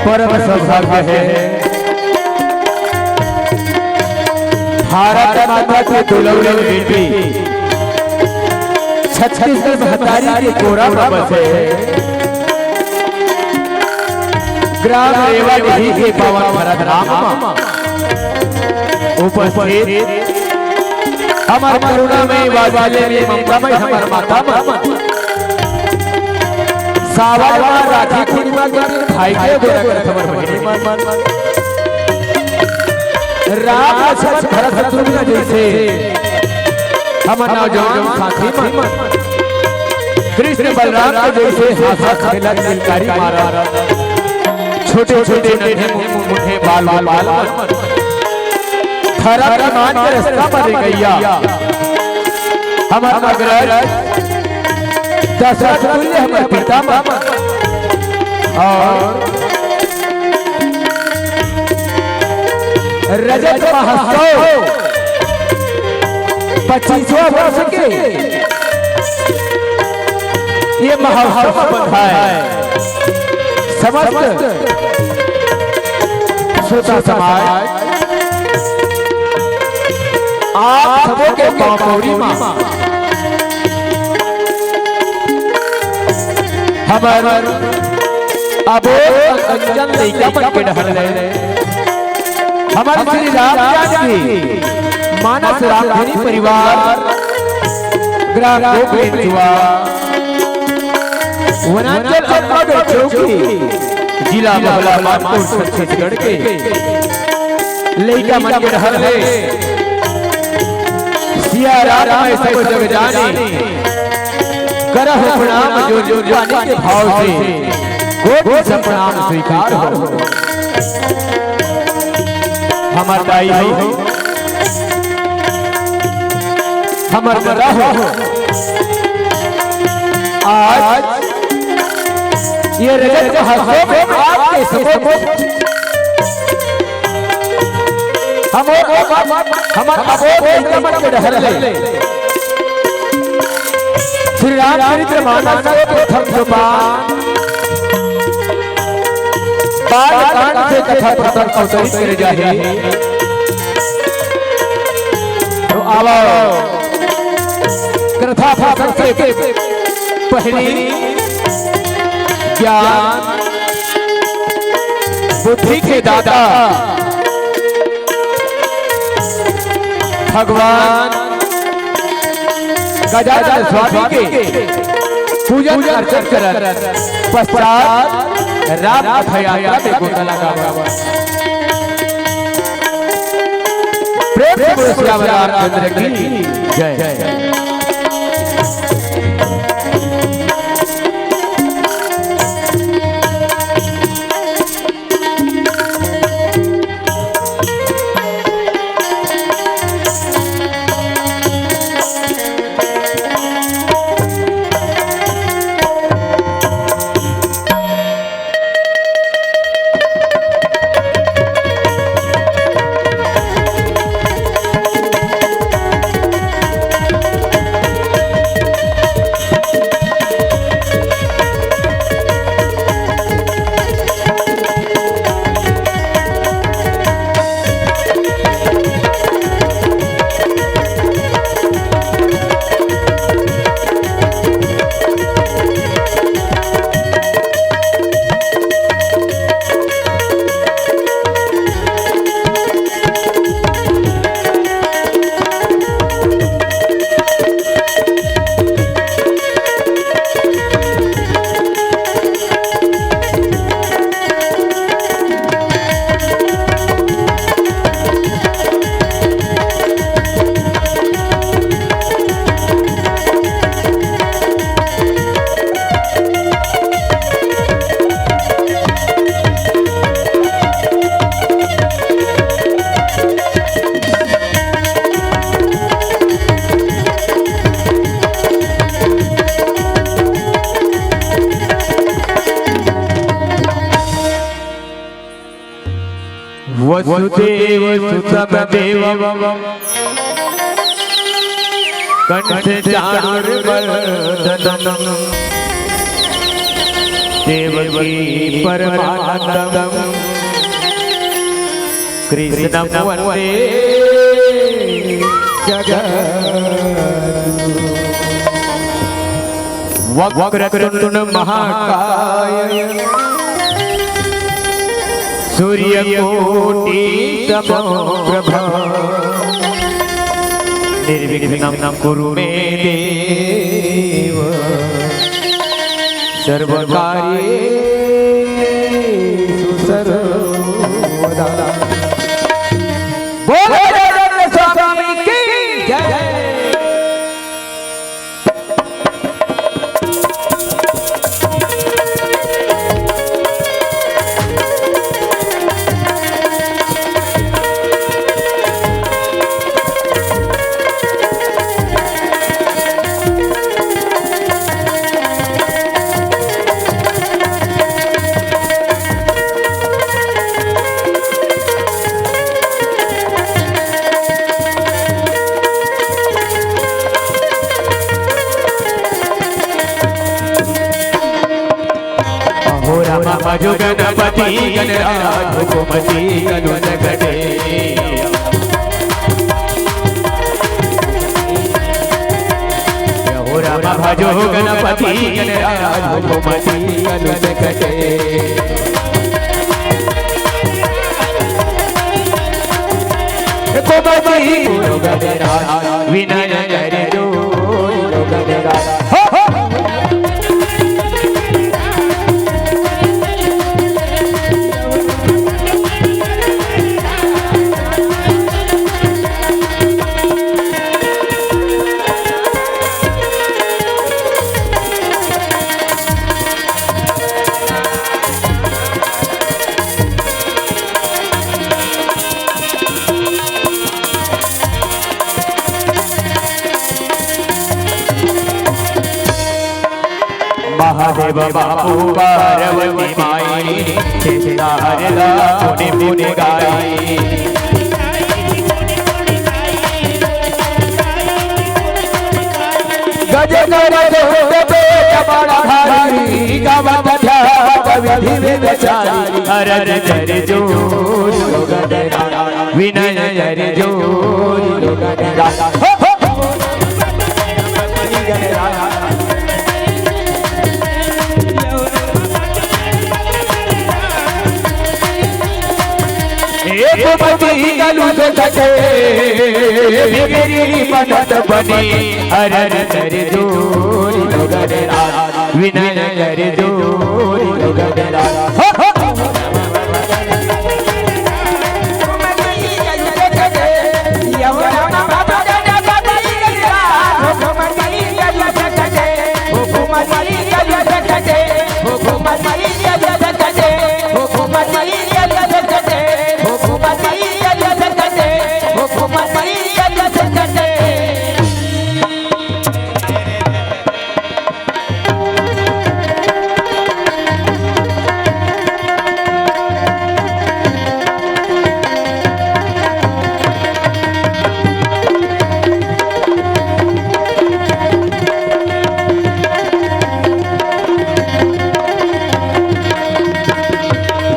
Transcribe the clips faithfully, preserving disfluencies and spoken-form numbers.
परम सौभाग्य हे भारत माता के दुलौरे बेटी, छत्तीसगढ़ महतारी के कोरा म बसे, ग्राम रेवाडीह के पावन भरत धाम म उपस्थित हमर करुणामयी, वात्सल्यमयी, ममतामयी हमर माता मन, सावन म राखी पूर्णिमा के दिन भाई के गोरा करत हमर बहिनी मन, राम लक्ष्मण भरत शत्रुघ्न जइसे हमर नौजवान साथी मन, कृष्ण बलराम के जइसे हंसत खेलत किलकारी मारत छोटे छोटे नन्हे मुन्ने बाल गोपाल मन, धरम ईमान के रस्ता म रे गइया, हमर अग्रज दशरथ तुल्य हमर पिता मन, अउ रजत महोत्सव पच्चीसवाँ वर्ष के ये महोत्सव म बधाई। समस्त श्रोता समाज, आप सबो के पाँव पौरी म हमर अबोध कंचन लइका मन के डहर ले हमर श्री राम जानकी मानस रामधनी परिवार, ग्राम गोपेंचुआ, वनांचल अम्बागढ़ चौकी, जिला मोहला मानपुर, छत्तीसगढ़ के लइका मन के डहर ले सिया राम मैं सब जग जानी, करहु प्रणाम जो जो जानी के भाव से, कोटि से प्रणाम स्वीकार हो। हमर दाई हो, हमर दादा हो, आज ये रजत महोत्सव में आपके समक्ष हमर, हमर अबोध लइका मन के डहर ले श्री रामचरित मानस के प्रथम सोपान बाल कांड से कथा प्रसंग अवतरित करे जाही। तो आवो, कथा प्रसंग से पहली ज्ञान बुद्धि के दाता भगवान गजानन स्वामी के पूजन अर्चन करत पश्चात राम कथा यात्रा में गोता लगावा। प्रेम से बोलो सियावर रामचंद्र की जय। वसुदेव सुतं देवं कंस चाणूर मर्दनम्। देवकी परमानंदम कृष्णम वंदे जगत। वक्रतुंड महाकाय सूर्यकोटि समप्रभ। निर्विघ्नं कुरु मे देव सर्वकार्येषु सर्वदा। बोलो जगन्नाथ स्वामी की जय। अहो रामा भजो गणपति गणराज हुकुमति कलुष कटे। अहो रामा भजो गणपति गणराज हुकुमति कलुष कटे। हुकुमति गुरु गणराज विनय कर जोर। महादेव बापू पार्वती माई, चित्तार ला पुनि पुनि गाई। गज कर जोर दे जबड़ा भारी, गावत ध्यान विधि विचारी। अरज कर जोर विनय कर जोर। हुकुमति कलुष कटे, मेरी मन्नत बनी। अरज कर जोर विनय कर जोर।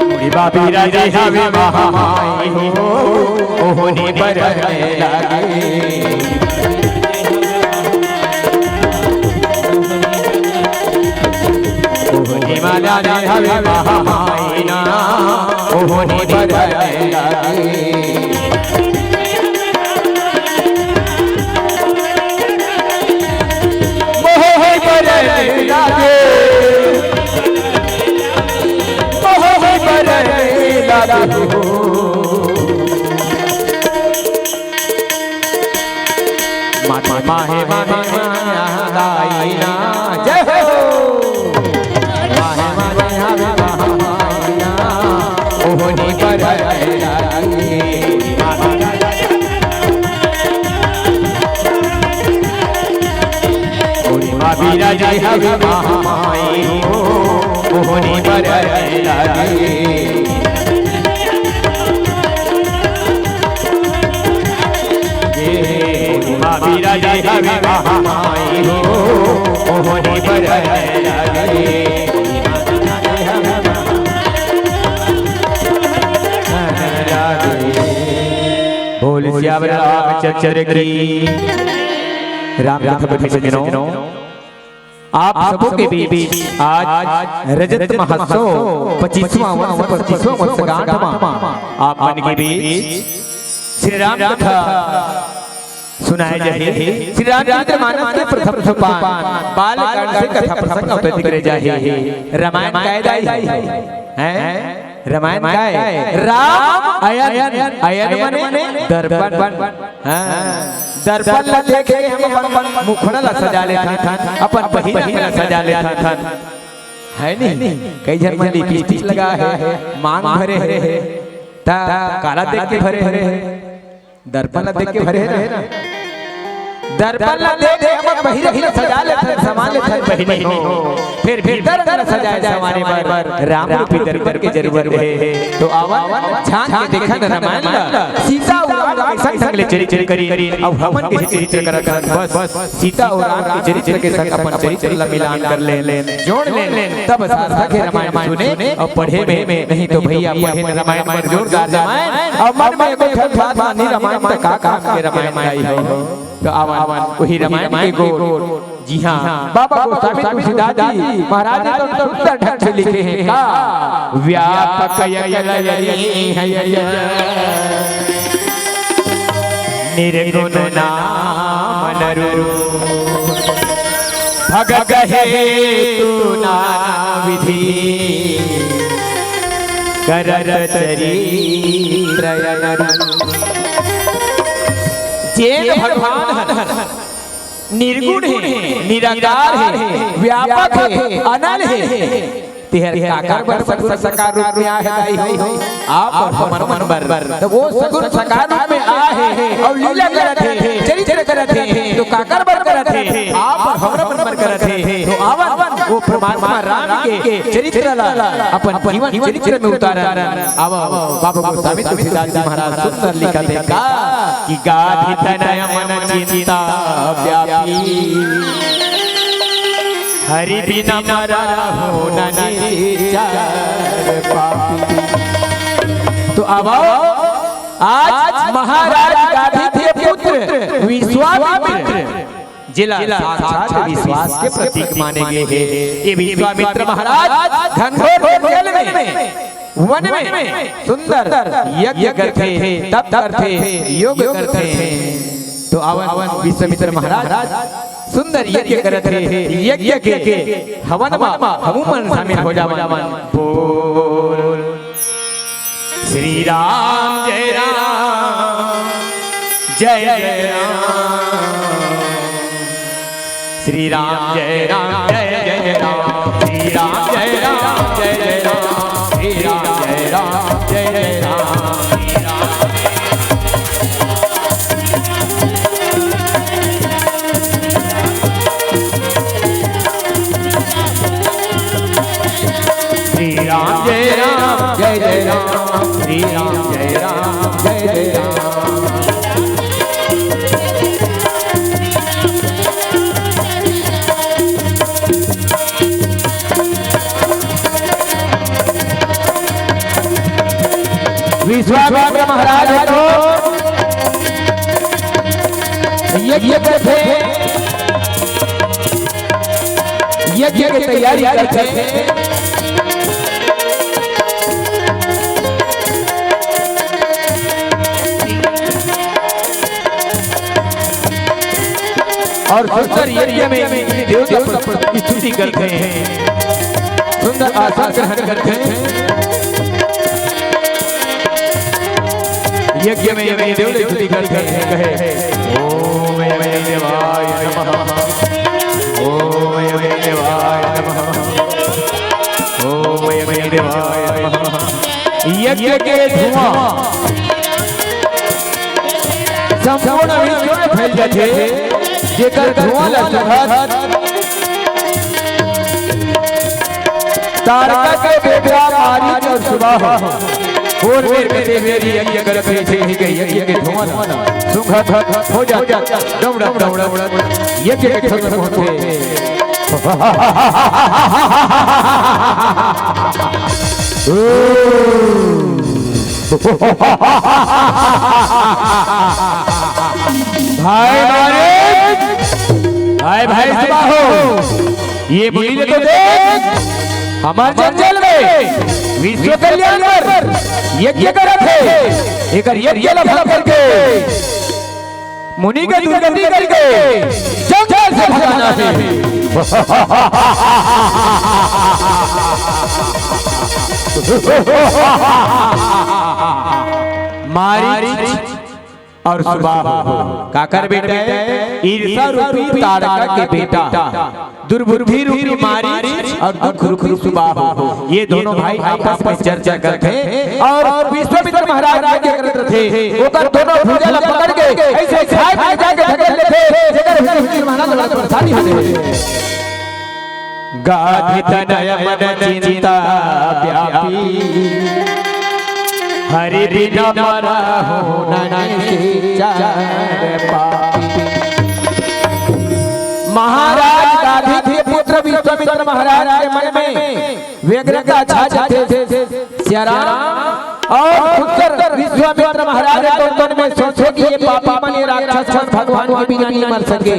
मुड़ी बाबी राजे हवे महामाई हो, ओहनी बरन लागे। ओहनी माला ने हवे महामाई ना, ओहनी बरन लागे। मोह बरन लागे, मोह बरन लागे हो। माहे माहे माहे माहे आईना, जय हो। माहे माहे हवे महामाईना, ओहनी पर लागी। ओहनी मा बिराजे हवे महामाई हो, ओहनी पर लागी। ए, ओहनी मा बिराजे हवे महामाई हो, ओहनी पर लागी। बोल सियावर रामचंद्र की। राम कथा पठे सज्जनों, आप सबों के बीच आज रजत महोत्सव पच्चीसवाँ वर्ष, पच्चीसवाँ वर्षगांठ मा आप मन के बीच श्री राम कथा सुनाए जाही। श्री रामचंद्र मानस के प्रथम सोपान बालकांड से कथा प्रसंग अवतरित करे जाही। रामायण काय दाई है? हैं? रामायण काय? राम अयन, अयन माने दर्पण। हाँ, दर्पण ला देख के हम अपन मुखड़ा ला सजा लेथन, अपन बहिना ला सजा लेथन, है नहीं? कई झन मन लिपस्टिक लगा है, मांग भरे है, ता काला देख के भरे है, दर्पण ला देख के भरे है ना? दर्पण ला देख के हमर बहिनी ला सजा लेथन, समा लेथन बहिनी हो। फिर भीतर ला सजाए संवारे बर राम रूपी दर्पण के जरूरत है। तो आवन झांक के देखन रामायण ला। सीता अउ राम के संग संग ले चरित्र करी, अउ हमन के चरित्र करत हन। बस सीता अउ राम के चरित्र के संग अपन चरित्र ला मिलान कर ले, जोड़ ले, तब सार्थक है रामायण सुने अउ पढ़े में। नहीं तो भैया पढ़े न रामायण में जोरदार रामायण, अउ मन में कोई बात नहीं रामायण तो का काम के रामायण आई हो। तो आवन, आवन, वही रामायण के गोठ। जी हाँ, बाबा गोस्वामी तुलसीदास जी महाराज ने तो सुंदर ढंग से लिखे हैं का? व्यापक यज्ञ लयनी है यज्ञ, निर्गुण नाम नरु, भगत हेतु नाना विधि, करत चरित्र अनरु। जेन भगवान हर निर्गुण हे, निराकार हे, व्यापक हे, अनल हे, तेहर काकर बर सगुण साकार रूप में आहे दाई हो? आप अउ हमर मन बर। त ओ सगुण साकार रूप में आहे अउ लीला करत हे, चरित्र करत हे, तो काकर बर करत हे? आप अउ हमर मन बर करत हे। तो आवन, ओ परमात्मा राम के चरित्र ला अपन जीवन चरित्र में उतारन। आवा, बाबा गोस्वामी तुलसीदास जी महाराज सुंदर लिखत हे का कि गाधी तनय मन चिंता व्यापी, हरि बिन मरहु न निश्चर पापी। तो आवा, आज महाराज गाधी के पुत्र विश्वामित्र जेला साक्षात विश्वास के प्रतीक माने गे हे। ये विश्वामित्र महाराज घनघोर जंगल में, वन में सुंदर यज्ञ करथे, तप करथे, योग करथे। तो आवन विश्वामित्र महाराज सुंदर यज्ञ करथे, यज्ञ के हवन मा हमू मन शामिल हो जावन। बोल श्री राम जय राम, जय जय राम। श्री राम जय राम, जय जय राम। श्री राम जय राम, जय जय राम। श्री राम जय राम, जय जय राम। श्री राम श्री राम जय राम, जय जय राम। श्री राम जय राम, जय जय राम। विश्वामित्र महाराज ह तो यज्ञ करथे, यज्ञ के तैयारी करथे। अउ सुंदर यज्ञ में देवता की स्तुति करथे, सुंदर आसन ग्रहण करथे। यज्ञ में यज्ञ देव ले स्तुति करथे, कहे, ओम यज्ञ देवाय नमः, ओम यज्ञ देवाय नमः, ओम यज्ञ देवाय नमः। यज्ञ के धुआं संपूर्ण विश्व में फैल जाथे, जेकर धुआं ला सुंघत तारका के बेटा मारीच अउ सुबाह ह। ओर मेर में देवेरी यज्ञ करत हे, यज्ञ के धुआं ला सुंघत हो जात, डम डम डम डम, यज्ञ के ठोर होथे। भाई मालिक, भाई, भाई सुबाहो, ये मुनि ल तो देख, हमर जंगल में विश्व कल्याण बर यज्ञ करत हे। एकर यज्ञ ल भंग करके मुनि के दुर्गति करके जंगल से भगाना हे। मारीच और सुबाहु काकर बेटा हे? ईर्षा रूपी ताड़का के बेटा, दुर्बुद्धि रूपी मारीच और दुख रूपी सुबाहु, ये दोनों भाई आपस में चर्चा करथे और विश्वामित्र महाराज यज्ञ करत रथे। ओकर दोनों भुजा ला पकड़ के ऐसे खाए में जाके ढकेल देथे, जेकर विश्वामित्र महाराज ला परेशानी हो जाए। गाधित नयन चिंता व्यापी, हरि बिन मरहु ननि निशाचर पापी। महाराज गाधित के पुत्र विश्वामित्र महाराज के मन में व्यग्रता छा जाथे। सियाराम और खुद कर विश्वामित्र महाराज के मन में सोचे कि ये पापी मन, ये राक्षस मन भगवान के बिना नहीं मर सके।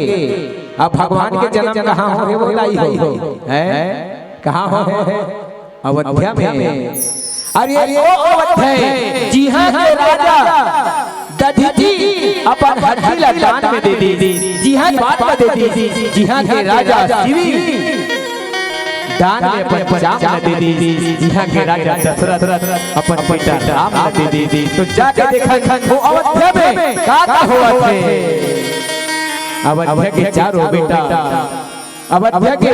अब भगवान के जन्म कहाँ होहे, वो बताई हो, हैं? कहाँ होहे? अवध्या में। अरे वो अवध्या हे, जिहाँ के राजा दधिचि अपन हड्डी ला दान में दे दिस, जिहाँ के बात ला दे दिस, जिहाँ के राजा शिवी दान में अपन चाम ला दे दिस, जिहाँ के राजा दशरथ अपन बेटा राम ला दे दिस। तो जाके देखन वो अवध्या में का का होवत हे। अवध्या के चारों बेटा, अवध्या के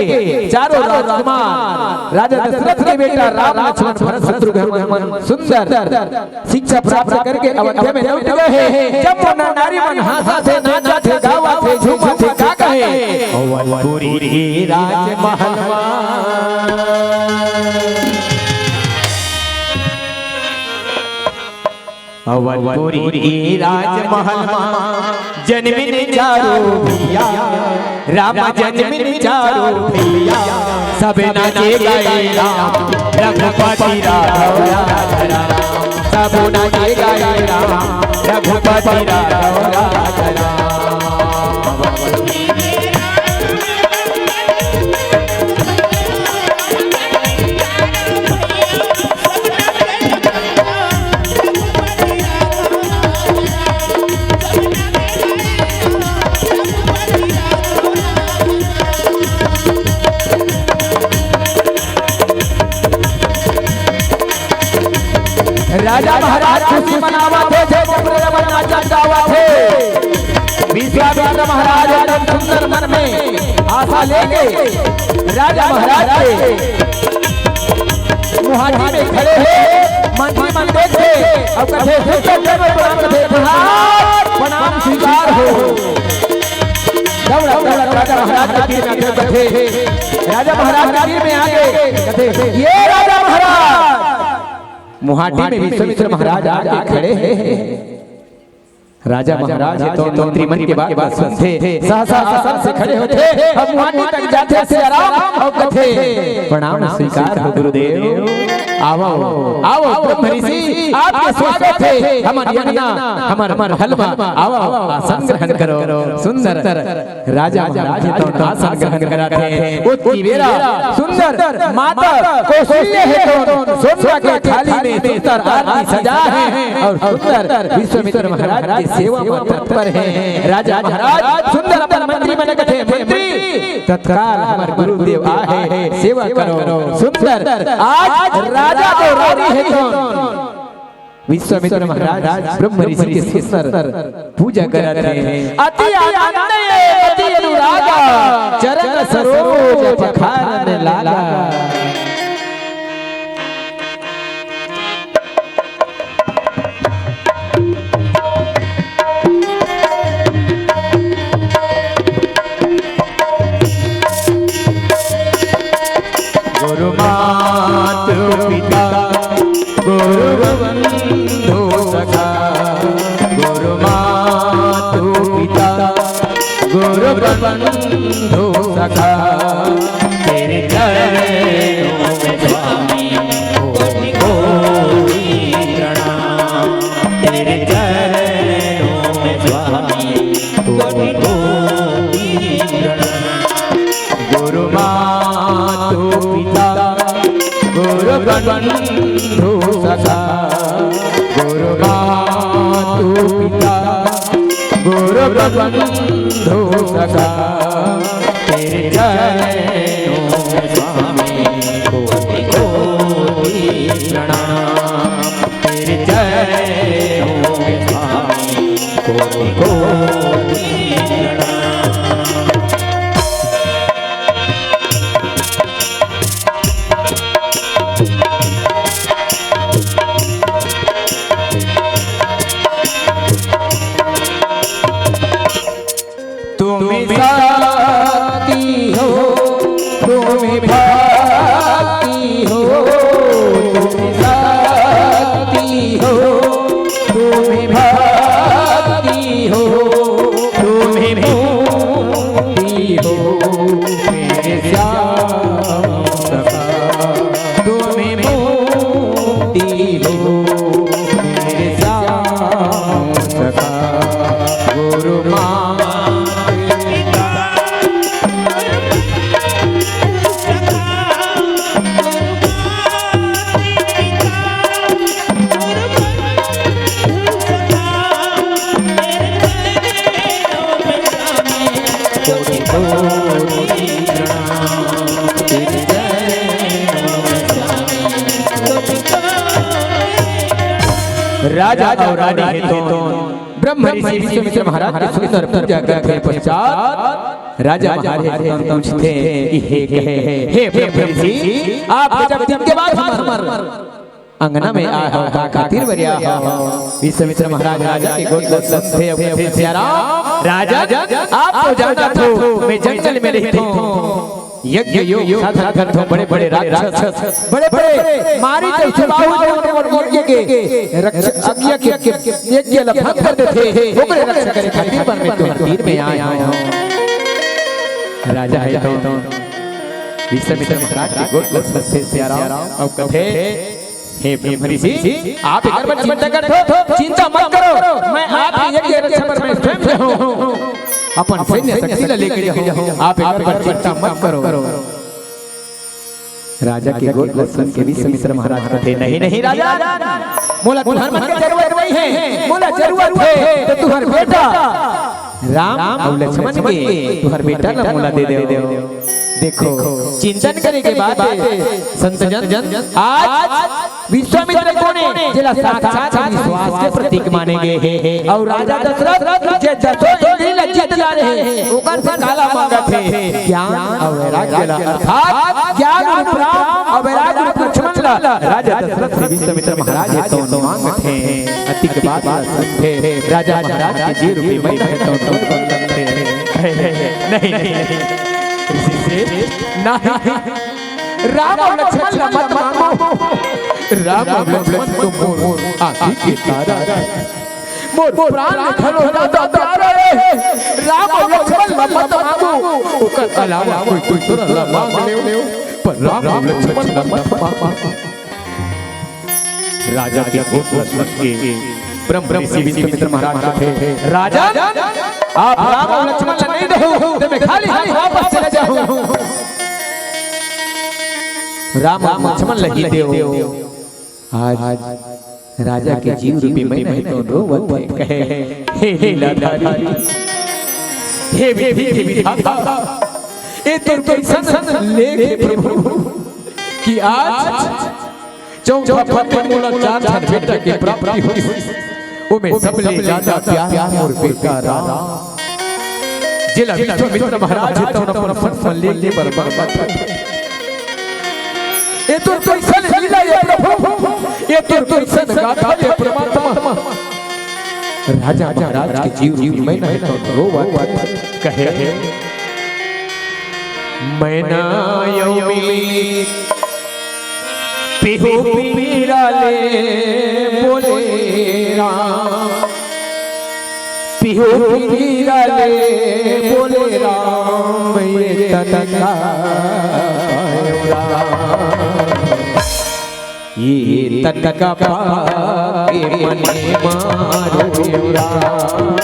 चारों राजकुमार, राजा दशरथ के बेटा राम, लक्ष्मण, भरत, शत्रुघ्न, मन, सुंदर, शिक्षा प्राप्त करके अवध्या में लौट गए हे। जब वो नर नारी मन हंसथे, नाचथे, गावथे, झूमथे, का कहे? अवधपुरी राजमहल मा। अवधपुरी राजमहल मा जनमिन चारो भैया, राम जनमिन चारो भैया। सब नाचे गाए राम, रघुपति राघव राजा राम। सब नाचे गाए राम, रघुपति राघव राजा राम। राजा महाराज खुशी मनावत हे, जय जय प्रजा मन नाचत गावत हे। विश्वामित्र महाराज एकदम सुंदर मन में आशा लेके राजा महाराज के मुहाटी में खड़े हे। मंत्री मन देखथे अउ कथे, "हे चंद्र में प्रणाम करथे, प्रणाम, प्रणाम स्वीकार हो।" दौड़, दौड़, राजा महाराज के तीर में आके कथे, राजा महाराज के तीर में आके कथे, "ये राजा महाराज।" मुहाटी में विश्वामित्र महाराज आके खड़े हे। राजा महाराज हे तो मंत्री मन के बात ला सुनथे, सहसा आसन से खड़े होथे, अब मुहाटी तक जाथे सियाराम अउ कथे, "प्रणाम स्वीकार हो गुरुदेव, आवव, आवव ब्रह्म ऋषि, आपके स्वागत हे, हमर अंगना, हमर महल मा, आवव, आसन ग्रहण करव।" सुंदर राजा महाराज हे तो आसन ग्रहण कराथे। ओतकी बेरा सुंदर माता कौशल्या हे तो सोना के थाली में सुंदर आरती सजा हे अउ सुंदर विश्वामित्र महाराज के सेवा में तत्पर हे। राजा महाराज सुंदर अपन मंत्री मन कथे, "मंत्री, तत्काल हमर गुरुदेव आहे, सेवा करव।" सुंदर आज राजा तो रानी हे तो विश्वामित्र महाराज ब्रह्म ऋषि के सुंदर पूजा करत हे। अति आनंद अति अनुरागा, चरण सरोज पखारन लागा। गुरु मातु पिता गुरु बंधु सखा, गुरु मातु पिता गुरु बंधु सखा, तेरे चरणों में स्वामी कोटि कोटि प्रणाम। बंधु सखा, गुरु मातु पिता, गुरु बंधु सखा, तेरे चरणों में स्वामी कोटि कोटि प्रणाम। तेरे चरणों में स्वामी कोटि कोटि प्रणाम। तुम्हें शक्ति हो, तुम्हें भक्ति हो, तुम्हें शक्ति हो, तुम्हें भक्ति हो, तुम्हें मुक्ति हो, मेरे श्याम सखा। तुम्हें मुक्ति हो, मेरे श्याम सखा। गुरु माँ राजा अउ रानी हे तो ब्रह्म ऋषि विश्वामित्र महाराज के सुंदर पूजा करके पश्चात राजा महाराज हे तो पूछथे कि हे कहे, हे ब्रह्म ऋषि, आप गजब दिन के बाद हमर अंगना में आए हो, का खातिर बरिया हो? विश्वामित्र महाराज राजा के गोठ ल संथे अउ कथे, सियाराम, राजन, आप तो जानत हो, मैं जंगल में रहिथों, यज्ञ योग साधन करथों, बड़े बड़े राक्षस, बड़े बड़े मारी तो सुबाहु जो मोर यज्ञ के रक्षा, यज्ञ के, यज्ञ ल भंग कर देथे, ओकरे रक्षा करे खातिर बर मैं तुहर तीर में आए हंव। राजा हे तो विश्वामित्र महाराज के गोठ ल संथे सियाराम अउ कथे, हे ब्रह्म ऋषि, आप एकर बर चिंता करत हो, चिंता मत करो, मैं आपके यज्ञ रक्षा बर मैं स्वयं जाहूं, अपन सैन्य शक्ति ल लेके जाहूं, आप एकर बर चिंता मत करो। राजा के गोठ ल सुन के विश्वामित्र महाराज कथे, नहीं, नहीं राजा, मोला तुहर मन के जरूरत नइ हे, मोला जरूरत हे तो तुहर बेटा राम अउ लक्ष्मण के, तुहर बेटा ल मोला दे देव। देखो, चिंतन करे के बाद संत जन, आज विश्वामित्र कोन हे, जेला साक्षात विश्वास के प्रतीक माने गे हे। अउ राजा दशरथ जे दसों इंद्री ल जीत डारे हे, ओकर से काला मांगत हे? ज्ञान अउ वैराग्य ला, अर्थात ज्ञान रूप राम अउ वैराग्य रूप लक्ष्मण ला राजा दशरथ से विश्वामित्र महाराज हे तो मांगत हे। अति के बात ला सुनथे राजा महाराज के जीव रूपी मई हे तो, तो, तो, तो, नहीं, नहीं, नहीं, ऋषि से, नहीं। राम अउ लक्ष्मण ला मत मांगो। राम अउ लक्ष्मण तो मोर आँखी के तारा, मोर प्राण घलो ला दाता रे। राम अउ लक्ष्मण ला मत मांगो, ओकर अलावा कोई दूसरा ला मांग लेव, पर राम अउ लक्ष्मण ला मत मांगो। राजा के गोठ ल सुन के ब्रह्म ऋषि विश्वामित्र महाराज कथे, राजन, आप राम अउ लक्ष्मण ला नइ देहू, त मैं खाली हाथ वापस चले जाहूं। राम अउ लक्ष्मण ला ही देव। आज राजा के जीव रूपी मई हे तो रोवत हे, कहे, हे लीलाधारी, हे विधि के विधाता, ए तोर कइसन लेख हे प्रभु, कि आज चौथा पद में मोला चार ठन बेटा के प्राप्ति होइस, ओमे सबले ज्यादा प्यारा मोर बेटा राम, जेला विश्वामित्र महाराज हे तौन अपन संग म लेके बर बरबत हे। ए तोर कइसन लीला ए प्रभु, ए तोर कइसन गाथा ए परमात्मा। राजा महाराज के जीव रूपी मई हे तो रोवत हे, कहे, मई अउ मिली पिहू पीरा ले बोले राम, पिहू पीरा ले बोले राम, ये तन का पायो राम, ये तन का पाके मने मारो राम,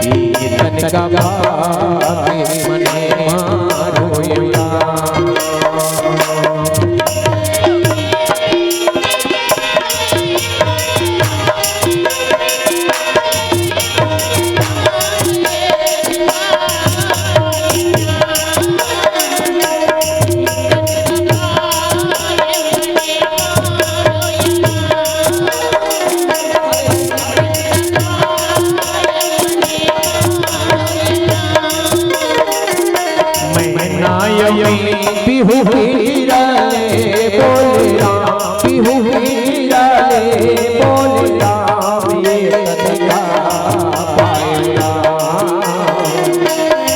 ये तन का पाके मने मारो राम। मैं नायमी पिहू पीरा ले बोल राम, पिहू पीरा ले बोल राम, ये तनिका पाए राम,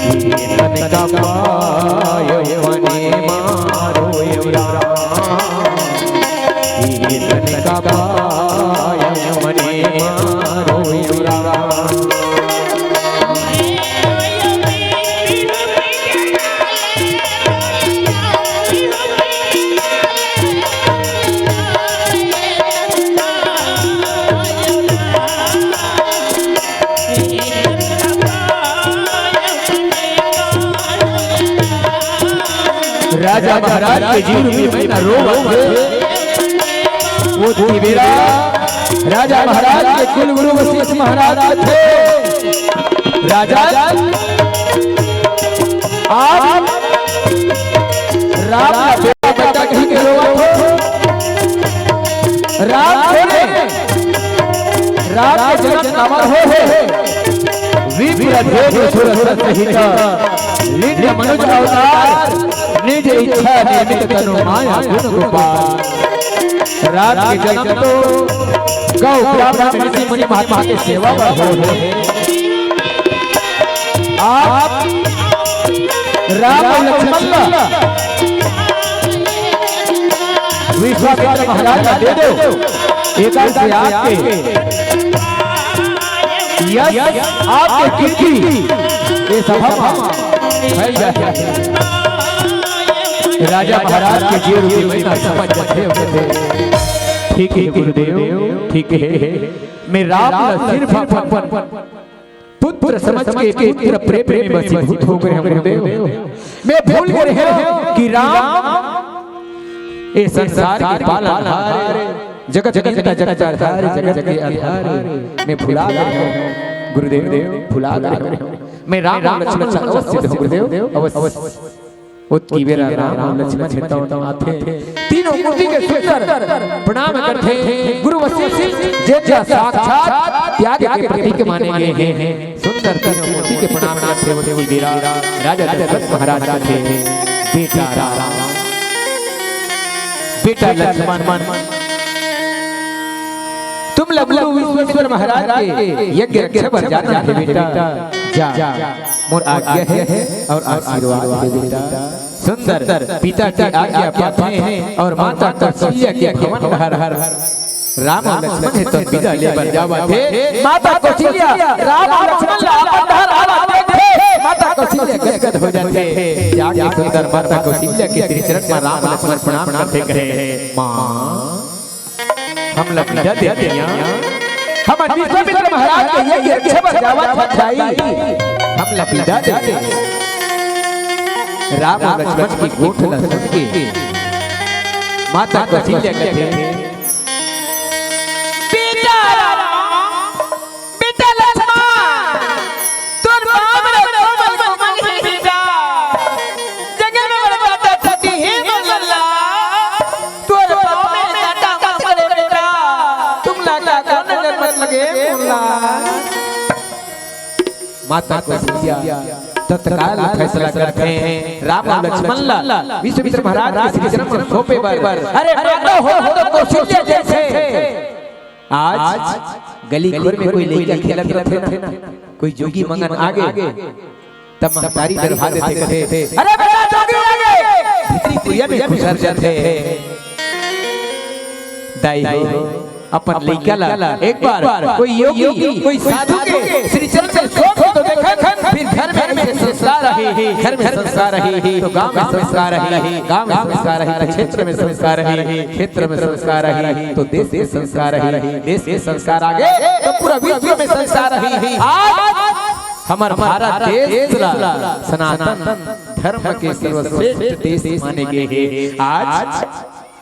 ये तनिका पाए मने मारो राम। ये तनिका पाय मने मारो राम। राजा महाराज के जीव रूपी में न रोवत हे। वो तिबेरा राजा महाराज के कुल गुरु वशिष्ठ महाराज के थे। राजा, आप राम का बेटा, बेटा कहीं के रोवत हो। राम थोड़े, राम के जन्म अमर हो हे। विप्र भेद सुर सत हित, लीन मनुज अवतार, निज इच्छा निमित तनु माया गुण गोपाल। राम के जन्म तो गौ ब्राह्मण ऋषि मुनि महात्मा के सेवा बर हो हे। आप राम अउ लक्ष्मण ला विश्वामित्र महाराज ला दे दो। एकर से आपके यश, आपके कीर्ति ये सभा म फैल जाए। राजा महाराज के जीव रूपी में ना समझ जाते होते। ठीक है गुरुदेव, ठीक है। मैं राम ला सिर्फ अपन पुत्र समझ के पुत्र प्रेम में बसीभूत हो गए हंव गुरुदेव। मैं भूल गए हंव कि राम ये संसार के पालनहार, जगत के नियंता, जगत के आधार, जगत के आधार। मैं भुला गए हंव गुरुदेव, भुला गए हंव। मैं राम अउ लक्ष्मण ला अवश्य दूं गुरुदेव, अवश्य। ओतकी बेरा राम अउ लक्ष्मण हे तौन आथे। तीनों मूर्ति के सुंदर प्रणाम करथे। गुरु वशिष्ठ जेन ला साक्षात त्याग के प्रतीक माने गे हे। सुंदर तीनों मूर्ति के प्रणाम करथे। ओतकी बेरा राजा दशरथ महाराज कथे, बेटा राम, बेटा लक्ष्मण, तुम ला गुरु विश्वेश्वर महाराज के यज्ञ रक्षा बर जाना हे बेटा। जा, मोर आज्ञा हे अउ आशीर्वाद हे बेटा। सुंदर पिता के आज्ञा पाथे अउ माता कौशल्या के भवन डहर राम अउ लक्ष्मण हे तो विदा ले बर जावत हे। माता कौशल्या राम अउ लक्ष्मण ला अपन डहर आवत देखथे। माता कौशल्या गदगद हो जाथे। जाके सुंदर माता कौशल्या के श्री चरण म राम लक्ष्मण प्रणाम करथे, कहे, माँ, हमला विदा दे दिया। हमर विश्वामित्र महाराज के यज्ञ रक्षा बर जावत हन दाई। हमला विदा दे दिया। राम अउ लक्ष्मण के गोठ ला सुन के माता कौशल्या कथे, बेटा राम, बेटा लक्ष्मण, तोर पाँव में कोमल कोमल हे बेटा। जंगल में बड़ बाटा टूटी हे मोर लल्ला। तोर पाँव में कांटा मत पड़े बेटा। तुम लाटा को नजर मत लगे मोर लल्ला। माता कौशल्या तत्काल फैसला करथे, राम अउ लक्ष्मण ला विश्वामित्र महाराज के श्री चरण म सौंपे बर। अरे मानो हो तो कौशल्या जैसे आज गली खोर में कोई लइका खेलत रथे ना, कोई जोगी मंगन आगे, तब महतारी डरवा देथे, कथे, अरे बेटा जोगी आगे, भीतरी कुरिया में घुसर जाथे। दाई हो, अपन लइका ला एक बार कोई योगी, कोई साधु के श्री चरण में सौंप तो देखन, फिर घर में ऐसे संस्कार आही, घर में संस्कार आही तो गांव में संस्कार आही, गांव में संस्कार आही तो क्षेत्र में संस्कार आही, क्षेत्र में संस्कार आही तो देश में संस्कार आही, देश में संस्कार आगे तो पूरा विश्व में संस्कार आही। आज हमर भारत देश ला सनातन धर्म के सर्वश्रेष्ठ देश माने गे हे। आज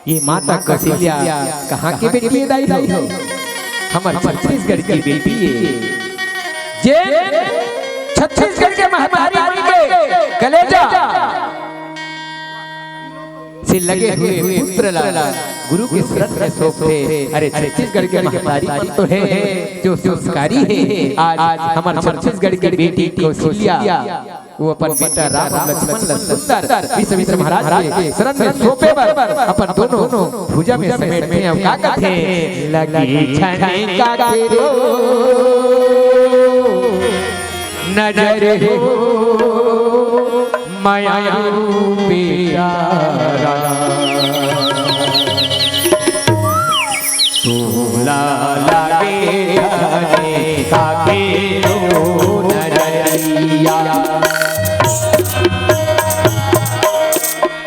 ये माता कौशल्या कहाँ के बेटी हे दाई हो? हमर छत्तीसगढ़ की बेटी हे। जे छत्तीसगढ़ के महतारी के कलेजा से लगे हुए पुत्र ला गुरु के शरण में सौंपथे। अरे, छत्तीसगढ़ के महतारी मन तो हे जो संस्कारी हे। आज हमर छत्तीसगढ़ की बेटी कौशल्या, वो अपन बेटा राम अउ लक्ष्मण ला सुंदर विश्वामित्र महाराज के शरण में सौंपे बर अपन दोनों भुजा में समेटथे अउ का कथे, "लगे छन का तेरो नजर हो मयारू प्यारा।" तोला लागे अनेका के रो नजरिया।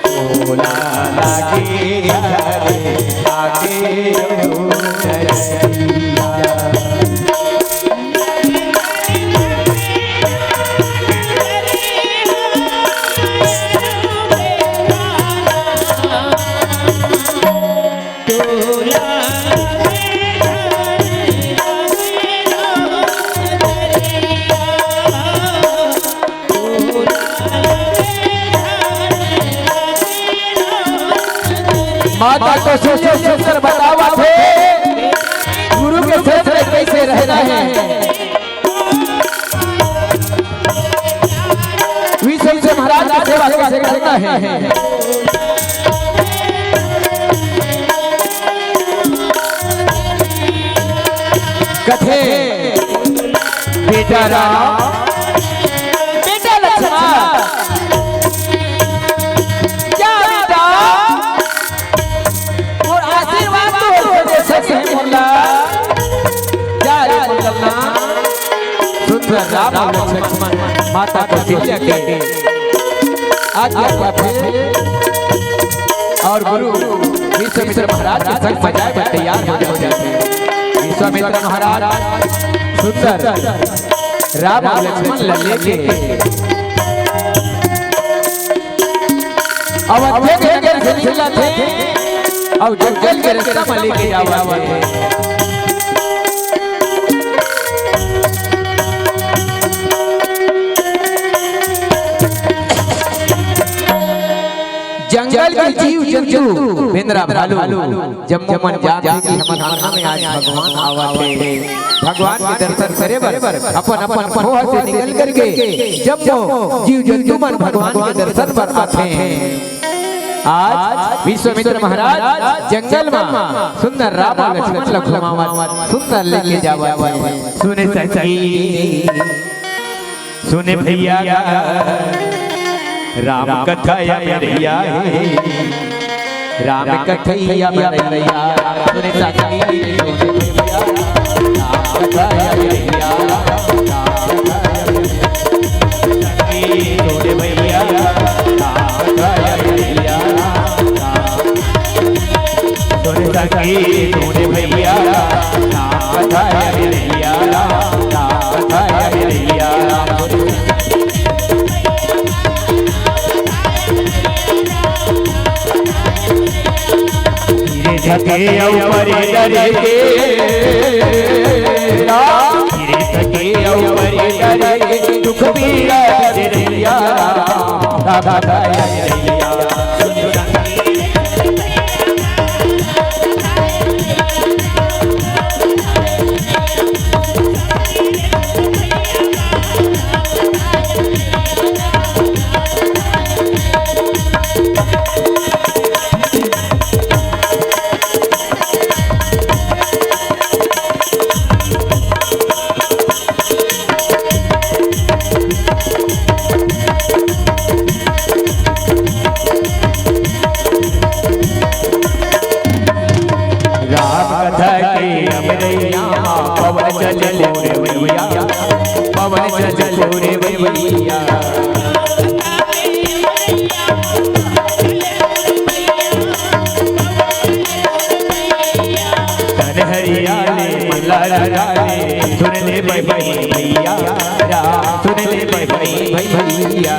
तोला लागे अनेका के रो नजरिया। माता कौशल्या सुंदर बतावत हे, गुरु के साथ में कैसे रहना है, विश्वामित्र महाराज की सेवा कैसे करना है। कथे, "बेटा राम, बेटा लक्ष्मण, जा बेटा, मोर आशीर्वाद तो हो दे सके मोला, जा रे मोर ललना।" सुंदर राम अउ लक्ष्मण माता कौशल्या के आज्ञा पाथे अउ गुरु विश्वामित्र महाराज के संग म जाय बर तैयार हो जाथे। विश्वामित्र महाराज सुंदर राम अउ लक्ष्मण ला लेके अवध्या के नगर से निकलथे अउ जंगल के रास्ता म लेके जावत हे। जंगल के जीव जंतु, बेंदरा भालू, जम्मो मन जानथे कि हमर अंगना में आज भगवान आवत हे। भगवान के दर्शन करे बर अपन अपन खोह से निकल करके जम्मो जीव जंतु मन भगवान के दर्शन बर आथे। आज विश्वामित्र महाराज जंगल म सुंदर राम अउ लक्ष्मण ल घुमावत सुंदर लेके जावत हे। सुने सखी, सुने भैया, राम कथा या मेरैया हे, राम कथा या मेरैया। सुने सखी, सुने भैया, राम कथा या मेरैया, राम कथा या मेरैया। सखी, सुने भैया, राम कथा या मेरैया, राम सुन सखी सुन भैया, नाथ है भैया, नाथ है भैया। धीरे धके ऊपर डरे के, धीरे धके ऊपर डरे के, दुख पीरा बिसरिया, नाथ है भैया। राम कथा के अमरैया, पवन चले पूरे भैया, पवन चले पूरे भैया। तन हरियाले मल्ला डाले, सुन ले बहिनी भैया, राम सुन ले बहिनी भैया।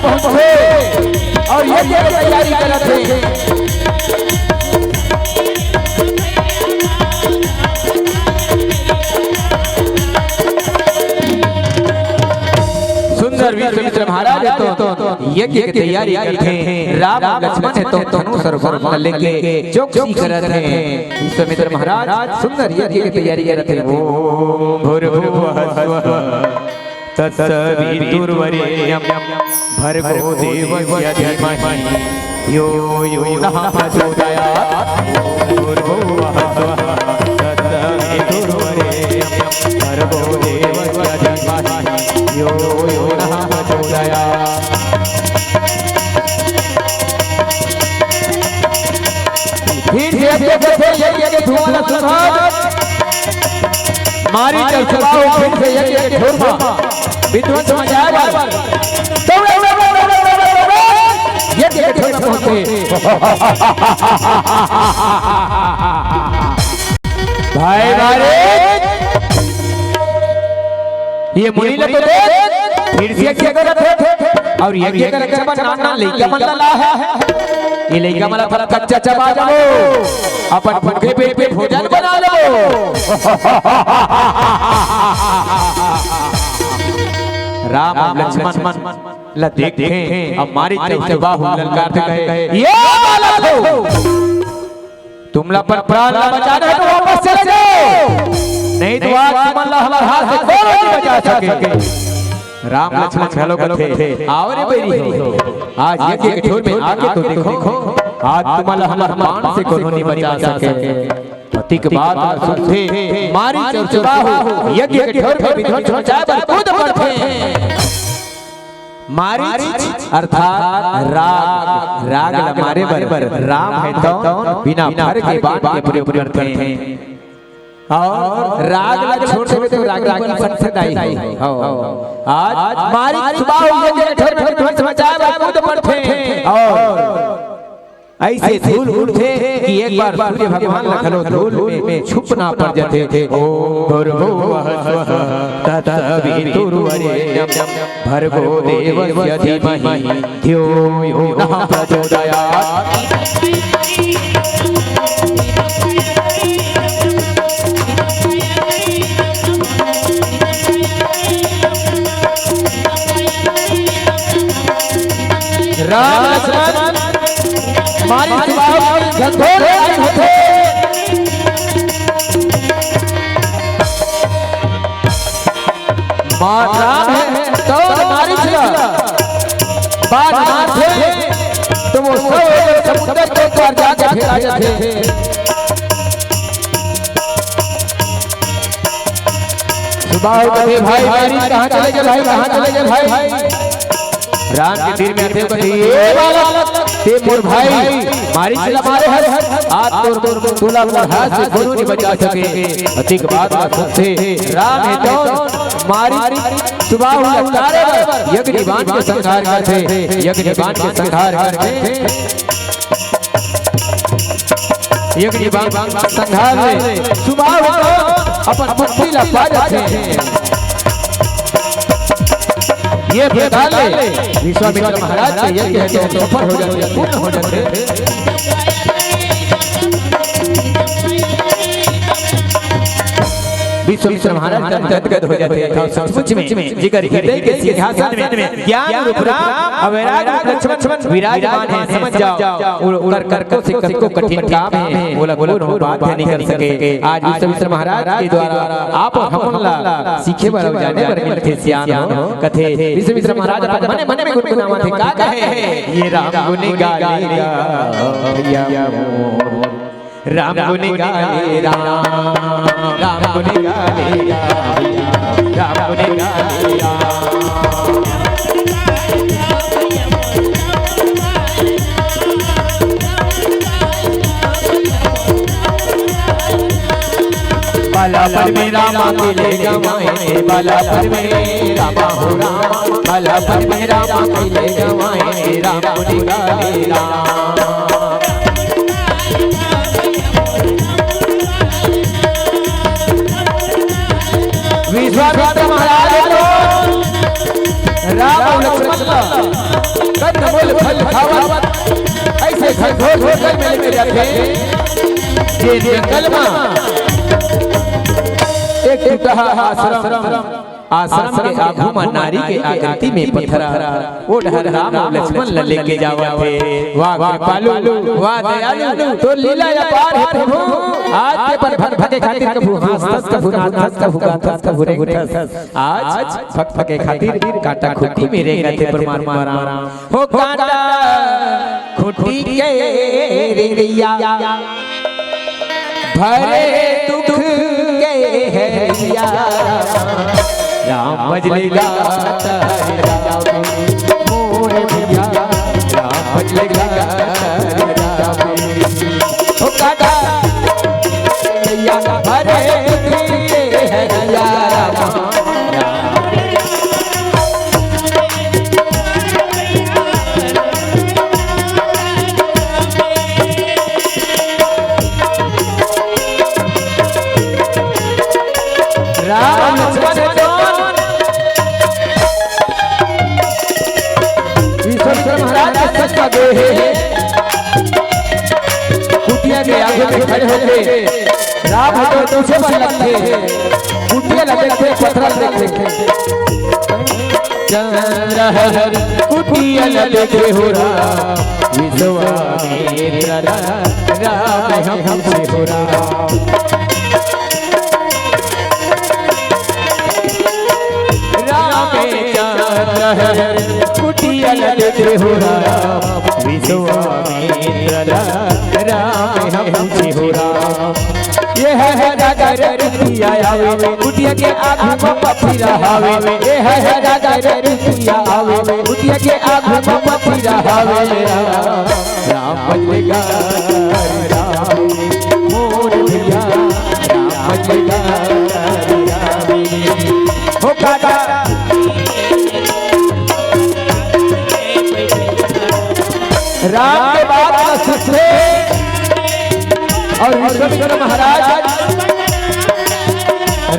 पहुंचे और यज्ञ के तैयारी करत हे। सुंदर विश्वामित्र महाराज हे तो यज्ञ के तैयारी करथे। राम अउ लक्ष्मण हे तो धनुष अउ बाण ल लेके चौकसी करत हे। विश्वामित्र महाराज सुंदर यज्ञ के तैयारी करत हे। ओम भूर्भुवः स्वः तत्सवितुर्वरेण्यं भर्गो देवस्य धीमहि यो यो नः प्रचोदयात्। ओम भूर्भुवः स्वः तत्सवितुर्वरेण्यं भर्गो देवस्य धीमहि यो यो नः प्रचोदयात्। फिर से यज्ञ के, यज्ञ के धुआं ला सुनाओ। मारी चर्चवा हो, फिर से यज्ञ के ठोर मा विध्वंस मचाए बर। यज्ञ के ठोर मा पहुंचे। भाई मारे, ये मुनि ल तो देख, फिर से यज्ञ करत हे, अउ यज्ञ के रक्षा बर नान नान लइका मन ला लाय हे। ये लइका मन ला थोड़ा कच्चा चबा लेबो, अपन भूखे पेट के भोजन बना लेबो। राम अउ लक्ष्मण ल देखथे, अब मारीच चौथे बाहु ललकारथे, कहे, "ये बालक हो, तुमला अपन प्राण ला बचाना हे तो वापस चले जाओ, नहीं तो आज तुमन ला हमर हाथ से कोनो नहीं बचा सके।" राम लक्ष्मण घलो कथे, "आओ रे बैरी हो, आज यज्ञ के ठोर में आके तो देखो, आज तुमन ला हमर बाण से कोनो नहीं बचा सके।" अतिक बात ला सुनथे, मारीच अउ सुबाहु यज्ञ के ठोर में विध्वंस मचाए बर कूद पड़थे। मारीच अर्थात राग, राग ला मारे बर राम हे तौन बिना फर के बाण के प्रयोग करथे। अउ राग ला छोड़ देबे तो रागी रागी बन सकही। हव। आज मारीच सुबाहु यज्ञ के ठोर में विध्वंस मचाए बर कूद पड़थे। अउ अइसे धूल उड़थे कि एक बार सूर्य भगवान ला घलो धूल में छुपना पड़ जाथे। ओम भूर्भुवः स्वः तत्सवितुर्वरेण्यं भर्गो देवस्य धीमहि धियो यो नः प्रचोदयात्। राम लक्ष्मण मारीच सुबाहु घनघोर लड़ाई होथे। माँ राम हे तौन मारीच ला बाण मारथे तो वो सब समुद्र के पार जाके फेंका जाथे। सुबाहु कथे, "भाई, मारीच कहाँ चले गे भाई, कहाँ चले गे भाई?" राम के तीर में आथे, कथे, "ए बालक, ते मोर भाई मारीच ला मारे हस, आज तोर, तोला मोर हाथ से कोनो नहीं बचा सके।" अतिक बात ला सुनथे राम हे तौन मारीच सुबाहु ला कारे बर अग्नि बाण के संहार करथे, अग्नि बाण के संहार करथे। अग्नि बाण संहार ले सुबाहु अपन मुक्ति ला पा जाथे। ये प्रकार ले विश्वामित्र महाराज के यज्ञ हे तो सफल हो जाथे, पूर्ण हो जाथे। विश्वामित्र महाराज जब गदगद हो जाथे, तो सचमुच में जेकर हृदय के सिंहासन में ज्ञान रूप राम अउ वैराग रूप लक्ष्मण विराजमान हे, समझ जाओ, ओकर कतको से कतको कठिन काम हे, ओला कोनो बाध्य नहीं कर सके। आज विश्वामित्र महाराज के द्वारा आप हमन ला सीखे बर अउ जाने बर मिलथे सियान हो। कथे विश्वामित्र महाराज अपन मने मन में गुनगुनावत हे, का कहे? ये राम गुन गाले गा भैया मोर। राम गुन गाले राम, राम गुन गाले राम, राम गुन गाले राम। बालापन में रामा के ले गवाए, बालापन में रामा हो रामा, बालापन में रामा के ले गवाए, राम गुन गाले राम। विश्वामित्र महाराज को राम और लक्ष्मण कंदमूल फल खावत, अइसे घनघोर जंगल में लेके जाथे। ये जंगल मा एक टूटहा आश्रम, आश्रम के आगू मा नारी के आकृति में पथरा, ओ डहर राम अउ लक्ष्मण ल लेके जावत हे। वाह कृपालु, वाह दयालु, तोर लीला अपार हे प्रभु। आज के अपन भक्त के खातिर कभू हंसथस, कभू नाचथस, कभू गाथस, कभू रेंगथस। आज भक्त के खातिर कांटा खूंटी में रेंगत हे परमात्मा राम। हो कांटा खूंटी के रेंगइया, भरे दुख के हरिया। राम भज ले गा तारे राम, मोर भैया, राम भज ले गा तारे राम। हो कांटा भैया, भरे दुख के हरिया। राम लक्ष्मण हे कौन? विश्वामित्र महाराज के सच का गे हे। कुटिया के आगे में खड़े होके राम ह तो पूछे बर लगथे, कुटिया ला देखथे, पथरा ला देखथे। चंद्रहार कुटिया ला देखे हो राम, विश्वामित्र ला राम ह पूछे हो राम। राम चंद्रहार कुटिया ला देखे हो राम, विश्वामित्र ला राम ह पूछे हो राम। ये हे, हे राजा रे कुटिया आवे, कुटिया के आगू म पथरा हावे। ये हे, हे राजा रे कुटिया आवे, कुटिया के आगू म पथरा हावे। राम बजगा राम, मोर भैया, राम बजगा राम। हो कांटा राम के बात ला सुनथे अउ विश्वामित्र महाराज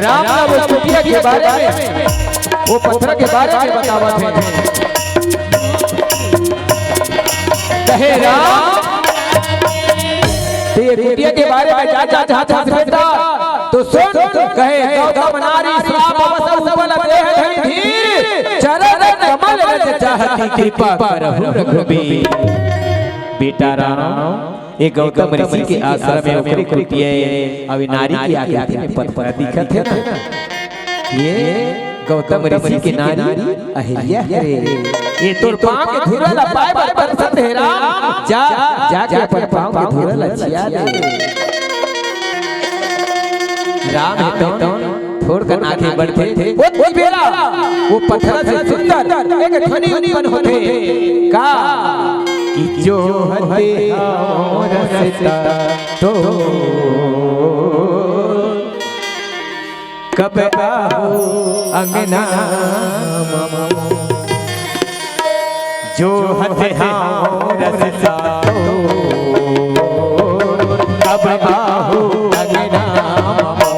राम ला वो कुटिया के बारे में, वो पथरा के बारे में बतावत हे। कहे राम, ते ये कुटिया के बारे में जान चाहत हस बेटा, तो सुन, कहे गौतम नारी श्राप बस उपल देह धरि धीर, चरण कमल रज चाहती कृपा करहु रघुबीर। बेटा राम, ये गौतम ऋषि के आश्रम में ओकरे कुटिया हे, अउ ये नारी के आकृति में पथरा दिखत हे ना। ये गौतम ऋषि के नारी अहिल्या हरे। ये तोर पाँव के धूरा ला पाए बर तरसत हे राम। जा, जाके अपन पाँव के धूरा ला छिया ले। राम हे तौन थोड़ कन आगे बढ़थे। वो, वो बेरा, वो पथरा से सुंदर एक ध्वनि उत्पन्न होथे। का? कि जो हते रसता तो कब आहो अंगना मम। जो हते हाँ रसता तो कब आहो अंगना मम।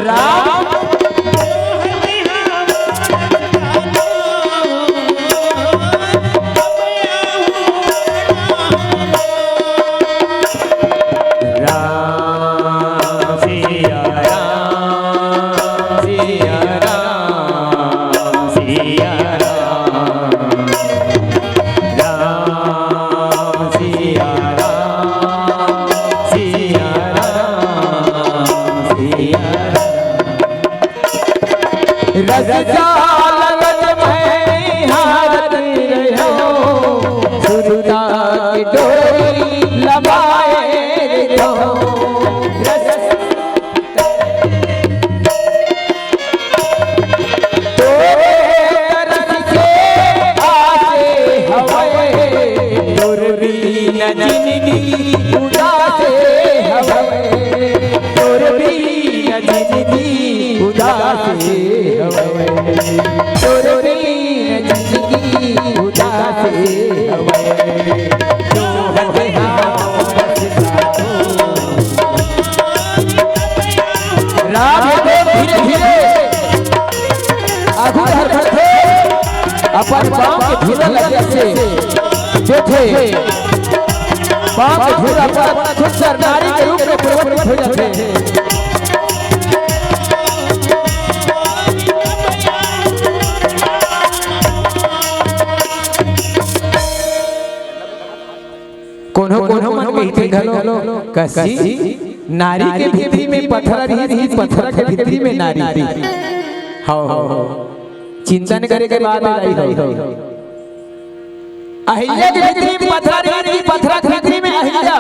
राम राम सिया राम, सिया राम, सिया राम। राम सिया राम, सिया राम, सिया राम। रस जाल रस में हारत रहो, सुरता की डोरी लबाए रहो। रस तोरे तरस के आसे हवय, तोर बिन जिनगी उदासे हवय, तोर बिन जिनगी उदासे हवय, तोर बिन जिनगी उदासे हवय। जो हते हाँ जैसे जो थे, बाप झूला पर सुंदर नारी के रूप में परिवर्तित हो जाते हैं। कोनो कोनो मन कहिथे घलो, कसी नारी के भीतरी में पथरा रही, रही पथरा के भीतरी में नारी रही। हव, हव, हव। चिंतन करे के बात आई हो। अहिल्या के भीतरी में पथरा रही, रही पथरा के भीतरी में अहिल्या।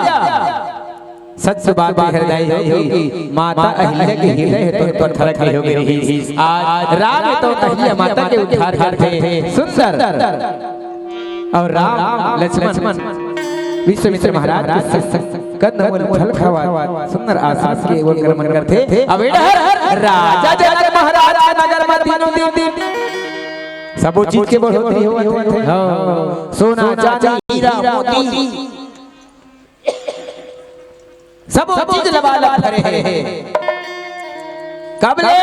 सच बात है हृदय हो कि माता अहिल्या के हृदय है तो पत्थर के हो गई रही। आज राम तो अहिल्या माता के उद्धार करते हैं। सुंदर। और राम लक्ष्मण विश्वामित्र महाराज के स-, कंदमूल फल खावा सुंदर आश्रम के वो क्रमण करते। अब एडहर राजा जनक महाराज के नगर में दिनों दिन सबो चीज के बढ़ोतरी होवत है। हाँ। सोना, चांदी, हीरा, मोती, सबो चीज लबालब भरे हे। कब ले?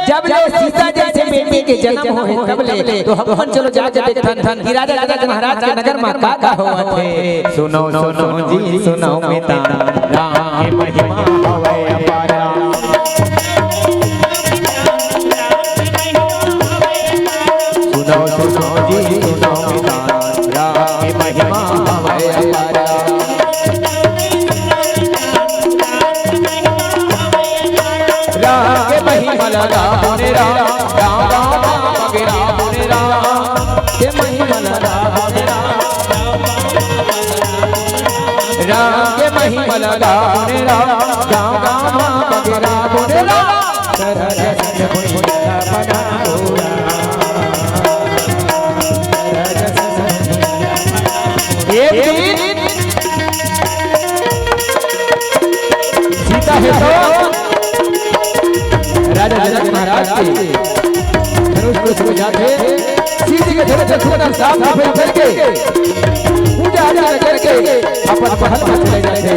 जब ले सीता जैसे बेटी के जन्म होहे, तब ले। तो हम अपन चलो जाके देखथन कि राजा जनक महाराज के नगर में का का होवत हे। सुनो, सुनो जी, सुनो मिता, राम के महिमा हवे अपार। सुनो, सुनो जी, सुनो मिता, राम के महिमा हवे अपार। राम के महिमा लगा बोले राम, गाँव गाँव धाम के राम बोले राम। के महिमा लगा बोले राम। राम के महिमा लगा बोले राम, गाँव गाँव धाम के राम बोले राम। एक दिन सीता हे तो राजा जनक महाराज के धनुष को छू जाथे। सीता के धनुष को छूना साफ सफाई करके, पूजा अर्चना करके अपन महल में चले जाथे।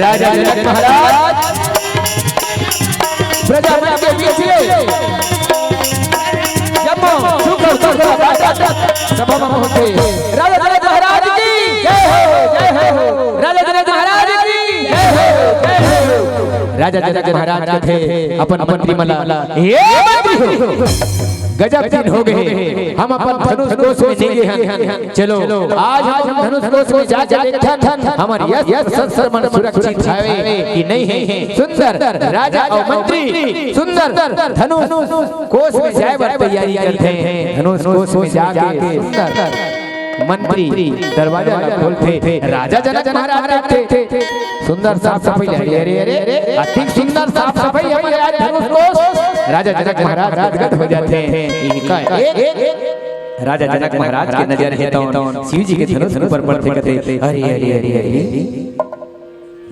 राजा जनक महाराज प्रजा मन के बीच ले जम्मो सुख और दुख का बात सभा में होथे। राजा जनक महाराज की जय हो, जय हो। राजा जनक महाराज की जय हो, जय हो। राजा जनक महाराज कथे अपन मंत्री मन ला, "हे मंत्री हो, गजब दिन हो गए, हम अपन धनुष कोष में नइ गे हन। चलो, आज हम धनुष कोष में जाके देखथन, हमर यश शस्त्र मन सुरक्षित हवे कि नहीं है।" सुंदर राजा और मंत्री सुंदर धनुष कोष में जाए बर तैयारी करथे। धनुष कोष में जाके सुंदर मंत्री दरवाजा ला खोलथे। राजा जनक महाराज देखथे, सुंदर साफ सफाई, अरे, अरे, अरे, अरे, अतिक सुंदर साफ सफाई हमर आज धनुष कोष। राजा जनक महाराज गदगद हो जाथे। इनका एक राजा जनक महाराज के नजर हे तो शिव जी के धनुष ऊपर पड़थे, कथे, "अरे, अरे, अरे, अरे,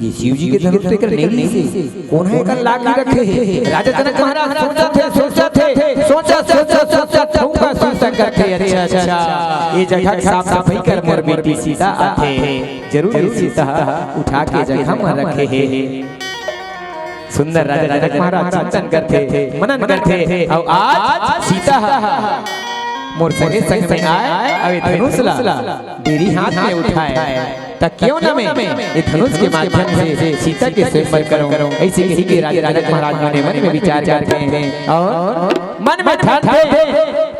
ये शिव जी के धनुष तो एकर नइ रिहिसे, कोन ह एकर ला के रखे हे?" राजा जनक महाराज सोचत हे, सोचत हे, सोचत, सोचत, सोचत, ठउका सुरता करथे, "अच्छा, अच्छा, ये जगह के साफ सफाई कर मोर बेटी सीता आथे, जरूर ये सीता उठा के जगह म रखे हे।" सुंदर राजा जनक महाराज चिंतन करथे, मनन करथे, अउ आज सीता ह मोर संगे संग में आए, अउ ए धनुष ला डेरी हाथ में उठाए, त क्यों न मैं ए धनुष के माध्यम से सीता के स्वयंवर करूं। ऐसे कही के राजा जनक महाराज मने मन में विचार करथे अउ मन में ठानथे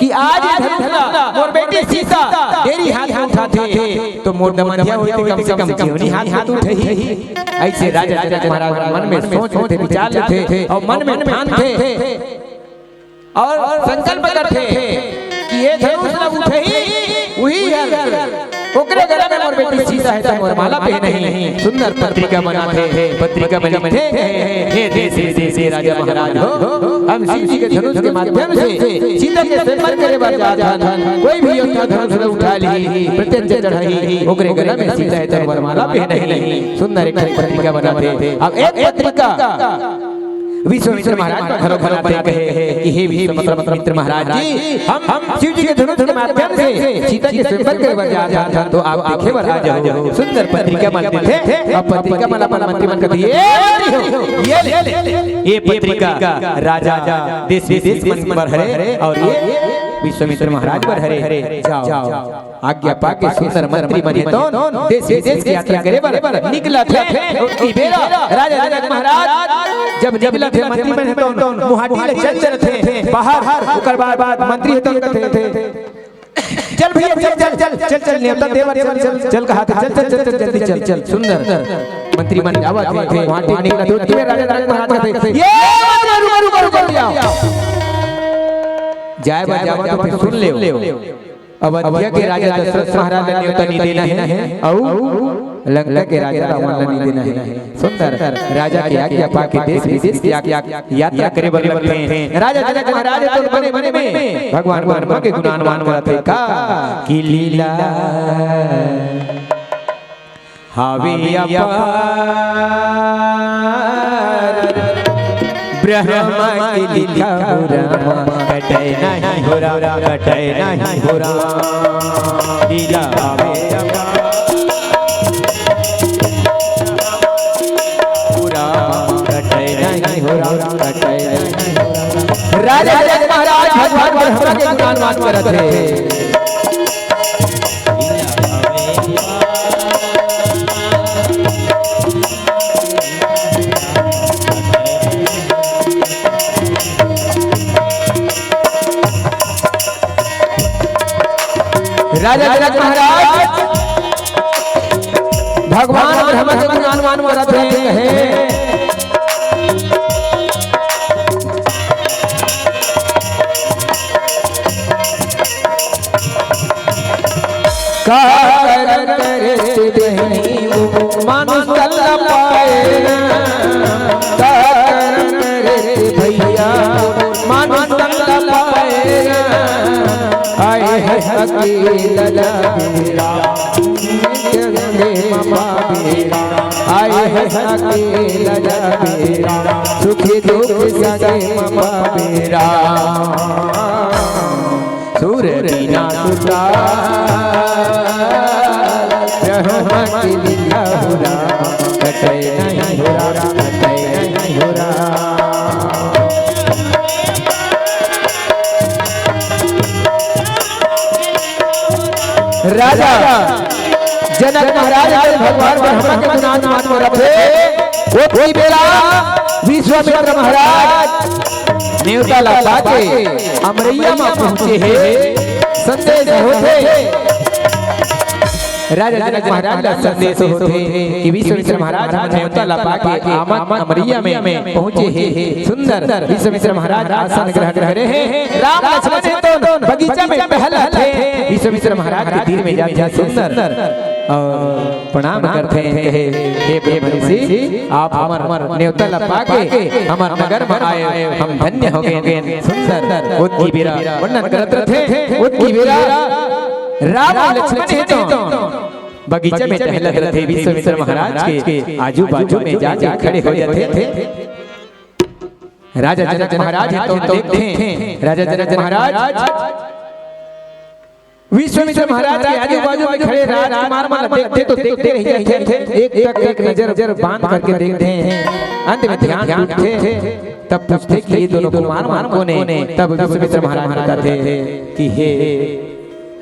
कि आज ए धनुष ला मोर बेटी सीता डेरी हाथ में उठाथे, तो मोर दमंधिया होही ते कम से कम जेवनी हाथ में तो उठही। ऐसे राजा जनक महाराज मन में सोच लेथे, विचार लेथे अउ मन में ठानथे अउ संकल्प करथे कि ये धनुष ला उठही, उही हर ओकरे गला में मोर बेटी सीता हे त मोर माला पहनही। सुंदर पत्रिका बनाथे, पत्रिका में लिखथे, "हे देश विदेश के राजा महाराज हो, हम शिव जी के धनुष के माध्यम से सीता के स्वयंवर करे बर जात हन। कोई भी योद्धा धनुष ला उठा लिही, प्रत्यंचा चढ़ाही, ओकरे गला में सीता हे त मोर माला पहनही।" सुंदर एक ठन पत्रिका बनाथे। अब एक पत्रिका विश्वामित्र महाराज बर घलो बनाथे, कहे कि हे विश्वामित्र महाराज जी, हम, हम शिव जी के धनुष के माध्यम से सीता के स्वयंवर करे बर जात हन, तो आप देखे बर आ जाहू। सुंदर पत्रिका मन देथे। अब पत्रिका मन अपन मंत्री मन कथे, "ये ले, ये ले, ये पत्रिका राजा देश विदेश मन बर हरे, अउ ये विश्वामित्र महाराज बर हरे, जाव। आज्ञा पाके सुंदर मंत्री मन हे तौन देश विदेश के यात्रा करे बर निकलत हे। ओतकी बेरा राजा जनक महाराज जब निकलत हे, मंत्री मन हे तौन मुहाटी ले चल चलत हे बाहर। ओकर बाद, बाद मंत्री हे तौन कथे, "चल भैया, चल, चल, चल, चल, चल, नेवता देवर, चल, चल, चल," कहा थे, "चल, चल, चल, चल, जल्दी चल, चल।" सुंदर मंत्री मन जावत हे, वहाँ टीम निकलत हे, ओतकी बेरा राजा जनक महाराज कथे, "ये रुको, रुको, रुको, रुको, जल्दी आओ।" जाए बर जावत हो, फिर सुन लेव। अवध्या के राजा दशरथ महाराज ला नेवता नइ देना हे, अउ लंका के राजा रावण ला नइ देना हे। सुंदर राजा के आज्ञा पाके देश विदेश के या-, यात्रा करे बर लगथे। राजा जनक महाराज तो मने मने में भगवान ब्रह्मा के गुणानुवाद करत हे का कि लीला हावे अपार, ब्रह्मा के लीला हो रामा, कटय नहीं हो रामा, कटय नहीं हो रामा। लीला हावे अपार, हो रामा, कटय नहीं हो रामा, कटय नहीं हो रामा। राजा जनक महाराज भगवान ब्रह्मा के गुणानुवाद करत हे। राजा जनक महाराज भगवान ब्रह्मा के गुणानुवाद करत हे, कहे, का करन करे ते बहिनी, मानुष तन ला पाए ना। का करन करे ते भैया, मानुष तन ला पाए ना। आए हे अकेला ला बेरा, जग में ममा बेरा। आए हे अकेला ला बेरा, सुख दुख संगे ममा बेरा। सुर बिना सुरताल, ब्रह्म के लीला हो राम, कटय नहीं हो राम, कटय नहीं हो राम। राजा जनक महाराज जब भगवान ब्रह्मा के गुणानुवाद करत हे, ओतकी बेरा विश्वामित्र महाराज नेवता ला पाके अमरैया म पहुंचे हे। संदेश होथे, राजा जनक महाराज ला संदेश होथे कि विश्वामित्र महाराज ह नेवता ला पाके आमन अमरैया में पहुंचे हे। सुंदर विश्वामित्र महाराज आसन ग्रहण करे हे। राम लक्ष्मण हे तो बगीचा में टहलत हे। विश्वामित्र महाराज के तीर में जाथे। सुंदर अउ प्रणाम करथे, कहे, "हे ब्रह्म ऋषि, आप हमर नेवता ला पाके हमर नगर म आए, हम धन्य हो गेन।" सुंदर ओतकी बेरा वर्णन करत रथे। ओतकी बेरा राम अउ लक्ष्मण हे तो बगीचा में टहलत रथे। विश्वामित्र महाराज के आजू बाजू में जाके खड़े हो जाथे। राजा जनक महाराज हे तो देखथे, राजा जनक महाराज विश्वामित्र महाराज के आजू बाजू में खड़े राजकुमार मन देखथे तो देखते रह जाथे। एक टक एक नजर बांध करके देखथे, अंत में ध्यान टूटथे। तब पूछथे कि ये दोनों कुमार मन कोन हे? तब विश्वामित्र महाराज बताथे कि हे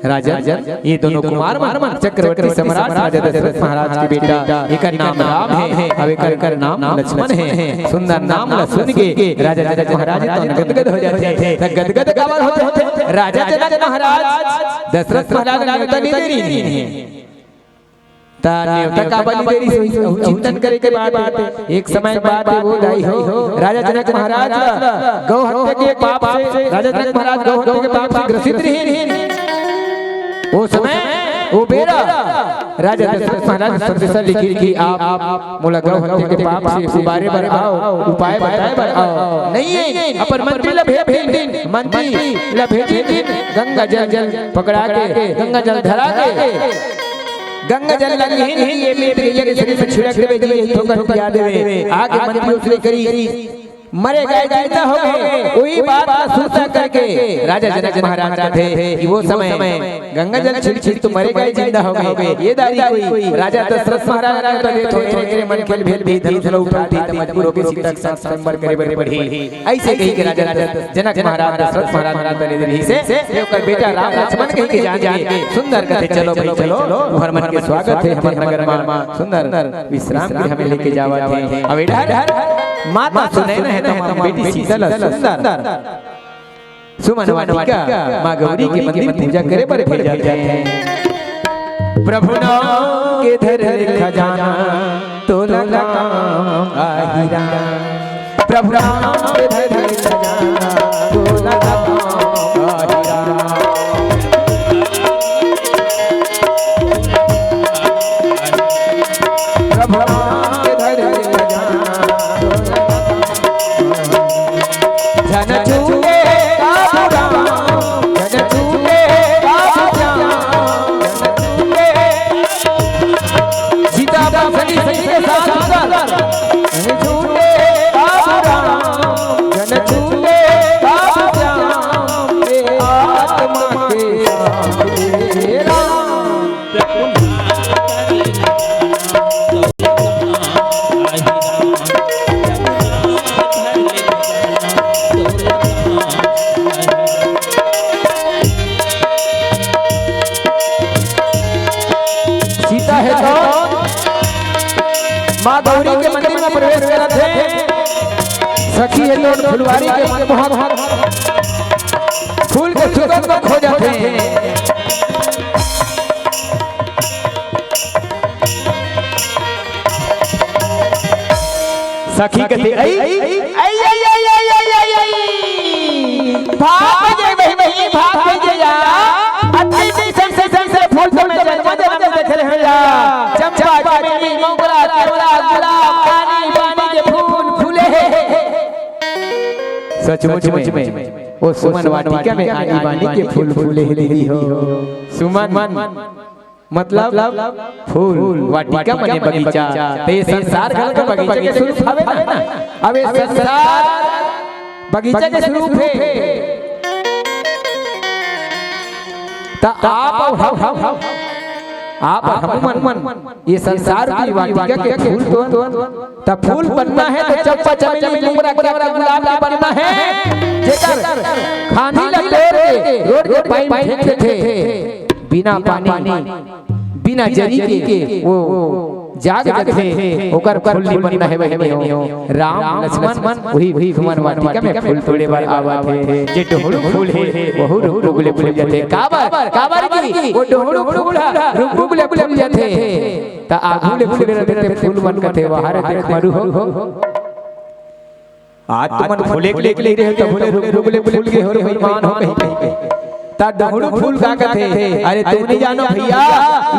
राजा, ये दोनों कुमार मन चक्रवर्ती सम्राट राजा दशरथ महाराज के बेटा, एकर नाम राम हे, अउ एकर, एकर नाम लक्ष्मण हे। सुंदर नाम ल सुन के राजा जनक महाराज तो गदगद हो जाथे। त गदगद काबर होथे? राजा जनक महाराज दशरथ महाराज ल नेवता नइ दे रिहिन हे। त नेवता काबर नइ दे रिहिस होही? चिंतन करे के बात हे। एक समय के बात हे, ओ दाई हो, राजा जनक महाराज गौ हत्या के पाप से, राजा जनक महाराज गौ हत्या के पाप से ग्रसित रिहिन। ओ समय, ओ बेरा राजा दशरथ महाराज संदेशा लिखिन कि आप मोला गौ हत्या के पाप से उबारे बर आव, उपाय बताए बर आव। नइ हे, अपन मंत्री ल भेज दिन, मंत्री ल भेज दिन, गंगा जल, जल पकड़ा के, गंगा जल धरा के, गंगा जल ल लिहिन ही, ये मित्र ये के शरीर में छिड़क देवे जी, यही ठोकर पिया देवे। आगे मंत्री उसने करी, मरे गए जिंदा हो गए, वही बात का सुरता करके राजा जनक महाराज कथे कि वो समय गंगा जल छिड़छिड़ तो मरे गए जिंदा हो गए। ये दारी कोई राजा दशरथ महाराज ने तो देत होय, मेरे मन खेल भेल भी धनुष लो उठा दी, त मजबूर होके सीता के साथ स्वयंवर करे बर पड़ही। ऐसे कही के राजा जनक महाराज दशरथ महाराज ने तो दे दी से, से ओकर बेटा राम लक्ष्मण कही के जान के सुंदर कथे, चलो भाई चलो, तुहर मन के स्वागत है हमर नगर मा। सुंदर विश्राम के हमें लेके जावत हे। अब इधर माता सुनैना हे त हमर बेटी सीता ल सुंदर सुमन वाटिका माँ गौरी के मंदिर पूजा करे बर भेजा जाथे। प्रभु नाम के धरे खजाना तोला काम आही राम। प्रभु नाम के धरे खजाना तोला काम आही राम। प्रभु नाम के धरे खजाना तोला काम आही राम। जन छूटे बाबू राम, जन छूटे बाबू राम, जन छूटे। सीता बसनी सखी के साथ सुंदर। जन छूटे बाबू राम, जन छूटे बाबू राम, ए आत्मा के साथ राम। सीता हे तो माँ गौरी के मंदिर में प्रवेश करत हे। सखी हे तो फुलवारी के मनमोहक फूल के सुगंध में खो जात हे। सखी कथे, "अई, अई, अई, अई, भाग भेजे, भाई, भाई, भाग भेजे या। अतनी दिन से, से, से, से फूल तो मैं जन्म, जन्म में देखे रहे या। चंपा, चमेली, मोगरा, केवड़ा, गुलाब, पानी, पानी के फूल फूले हे।" सचमुच में, वो सुमन वाटिका में आनी बानी के फूल फूले हे दीदी हो। सुमन, मतलब फूल, वाटिका मने बगीचा। ते संसार घलो तो बगीचा के स्वरूप हवे ना। अब ये संसार बगीचा के स्वरूप हे। त आप अउ हम, हम, हम, आप अउ हमन, ये संसार की वाटिका के फूल तो, त फूल बनना हे तो चंपा चमेली मोगरा केवड़ा गुलाब के बनना हे। जेकर खानी ल तोड़ के रोड के पानी में फेंक देथे, बिना पानी बिना जरी के वो जाग जथे, ओकर फूल नइ बनना हे बहिनी हो। राम लक्ष्मण वही सुमन वाटिका में फूल तोड़े बर आवत हे। जे डोहड़ू फूल हे, वहू रुक रुक ले फूल जथे। काबर? काबर कि वो डोहड़ू फूल ह रुक रुक ले फूल जथे। त आगू ले फूले रथे ते फूल मन कथे, "वाह रे देख मरू हो।" आज तुमन फूले के लेके ले रहे हो, तभो ले रुक रुक ले फूल गे हो रे बेईमान हो कहीं कहीं। ता डोहड़ू फूल का कथे? अरे तुम नहीं जानो भैया,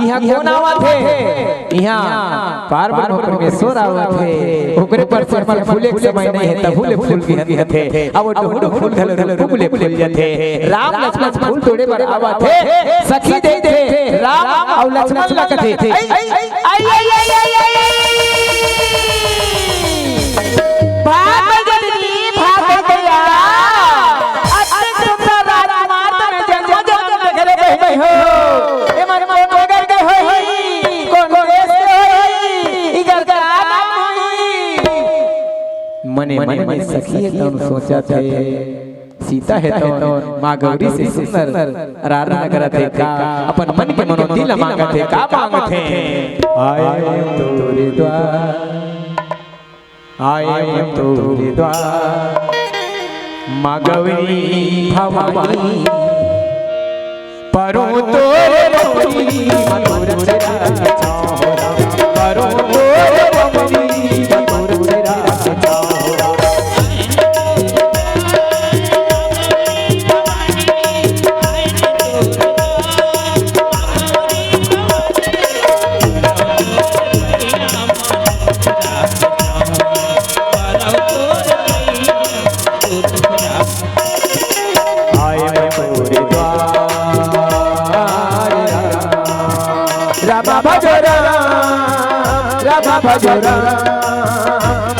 इहाँ कोन आवत हे? इहाँ पार ब्रह्म परमेश्वर आवत हे। ओकरे पर से हमर फूले के समय नहीं हे, तभो ले फूल गे हन कथे। अब वो डोहड़ू फूल घलो रुक रुक ले फूल जथे। राम लक्ष्मण फूल तोड़े बर आवत हे। सखी देखे राम अउ लक्ष्मण ला कथे, "अई, अई, अई, अई, अई, अई, अई, अई, भाग भैया दीदी, भाग भैया। अतने सुंदर राजकुमार तो मैं जन्मों जन्म में देखे रहे हो। ये मन को बगैर के होई, कौन देश के होई, इकर का नाम होई?" मने मने में सखी हे तउन सोचत हे। सीता हे तो माँ गौरी से सुंदर आराधना करत हे का, अपन मन के मनौती ला मांगत हे का, मांगत हे। आए तोरे द्वार, आए तोरे द्वार, माँ गौरी भवानी, परो तोरे रोई मधुर चेहरा छाओ, परो तोरे रोई मधुर चेहरा छाओ। आए मैं तोरे द्वार। रामा भजो राम, रामा भजो राम,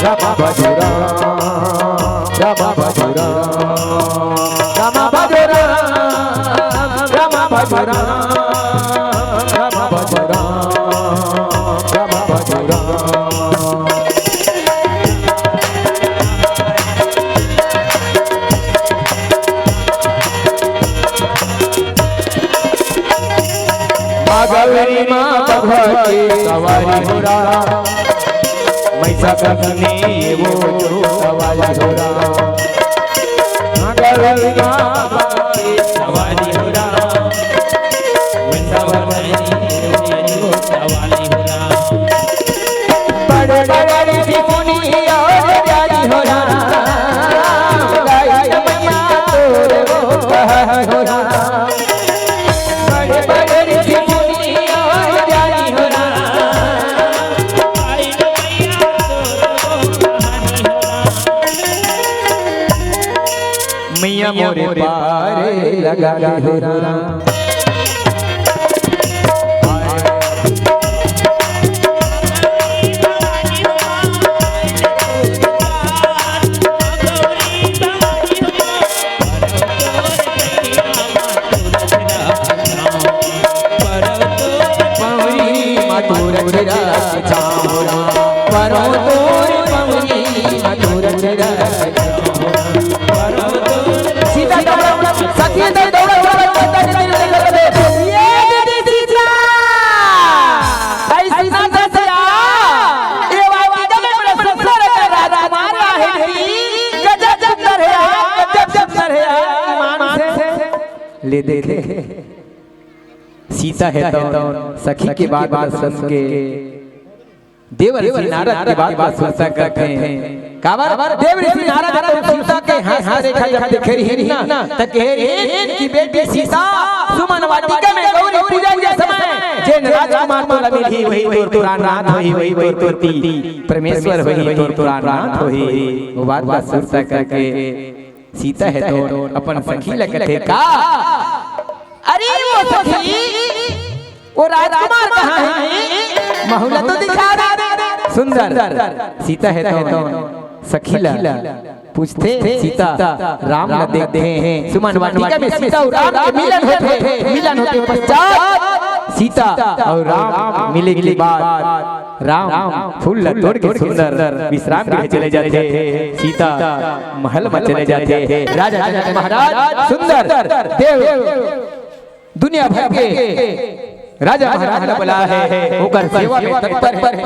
रामा भजो राम। भजो राम, राम भजो राम, राम भजो राम। माँ गौरी माँ बघवा के सवारी हो राम, मैसा कतने वो जो सवारी हो राम। माँ गौरी माँ बघवा के सवारी हो राम, मैसा कतने वो जो सवारी हो राम। बड़े बड़े ऋषि मुनि और ज्ञानी हो राम, गाई मैया तोरे वो कहानी हो राम। बड़े बड़े ऋषि मुनि और ज्ञानी हो राम। मैया मोरे पारे लगा दे हो राम। सीता दौड़ा, सखी दे दौड़ा, दौड़ा, दौड़ा, दौड़ा, दौड़ा, दौड़ा, ये दीदी सीता। भाई सीता दसिया, ये वाटिका में बड़ा सुंदर राजकुमार आहे जी। गजब सुंदर है यार, गजब सुंदर है यार। ईमान से ले देखे। सीता हे तौन सखी के बात ला सुन के देव ऋषि नारद के बात ला सुरता करथे। काबर देव ऋषि नारद तो सीता के हाथ रेखा जब देखे रहिन ना, त कहे रहिन कि बेटी सीता, सुमन वाटिका में गौरी पूजा के समय जेन राजकुमार तोला मिलही, वही तोर प्राणनाथ होही, वही तोर पति परमेश्वर होही, तोर प्राणनाथ होही। वो बात ला सुरता करके सीता हे तौन अपन सखी ल कथे का, अरे वो सखी, वो राजकुमार कहाँ हे? महू ला तो दिखा दे। सुंदर सीता हे तौन सखी ला पूछथे, सीता राम ला देखथे। सुमन वाटिका में सीता अउ राम के मिलन होथे। मिलन होथे पश्चात सीता अउ राम मिले के बाद राम फूल ला तोड़ के सुंदर विश्राम गृह चले जाथे। सीता महल में चले जाथे। राजा जनक महाराज सुंदर देव दुनिया भर के राजा महाराज ला बुलाए हे, ओकर सेवा में तत्पर हे।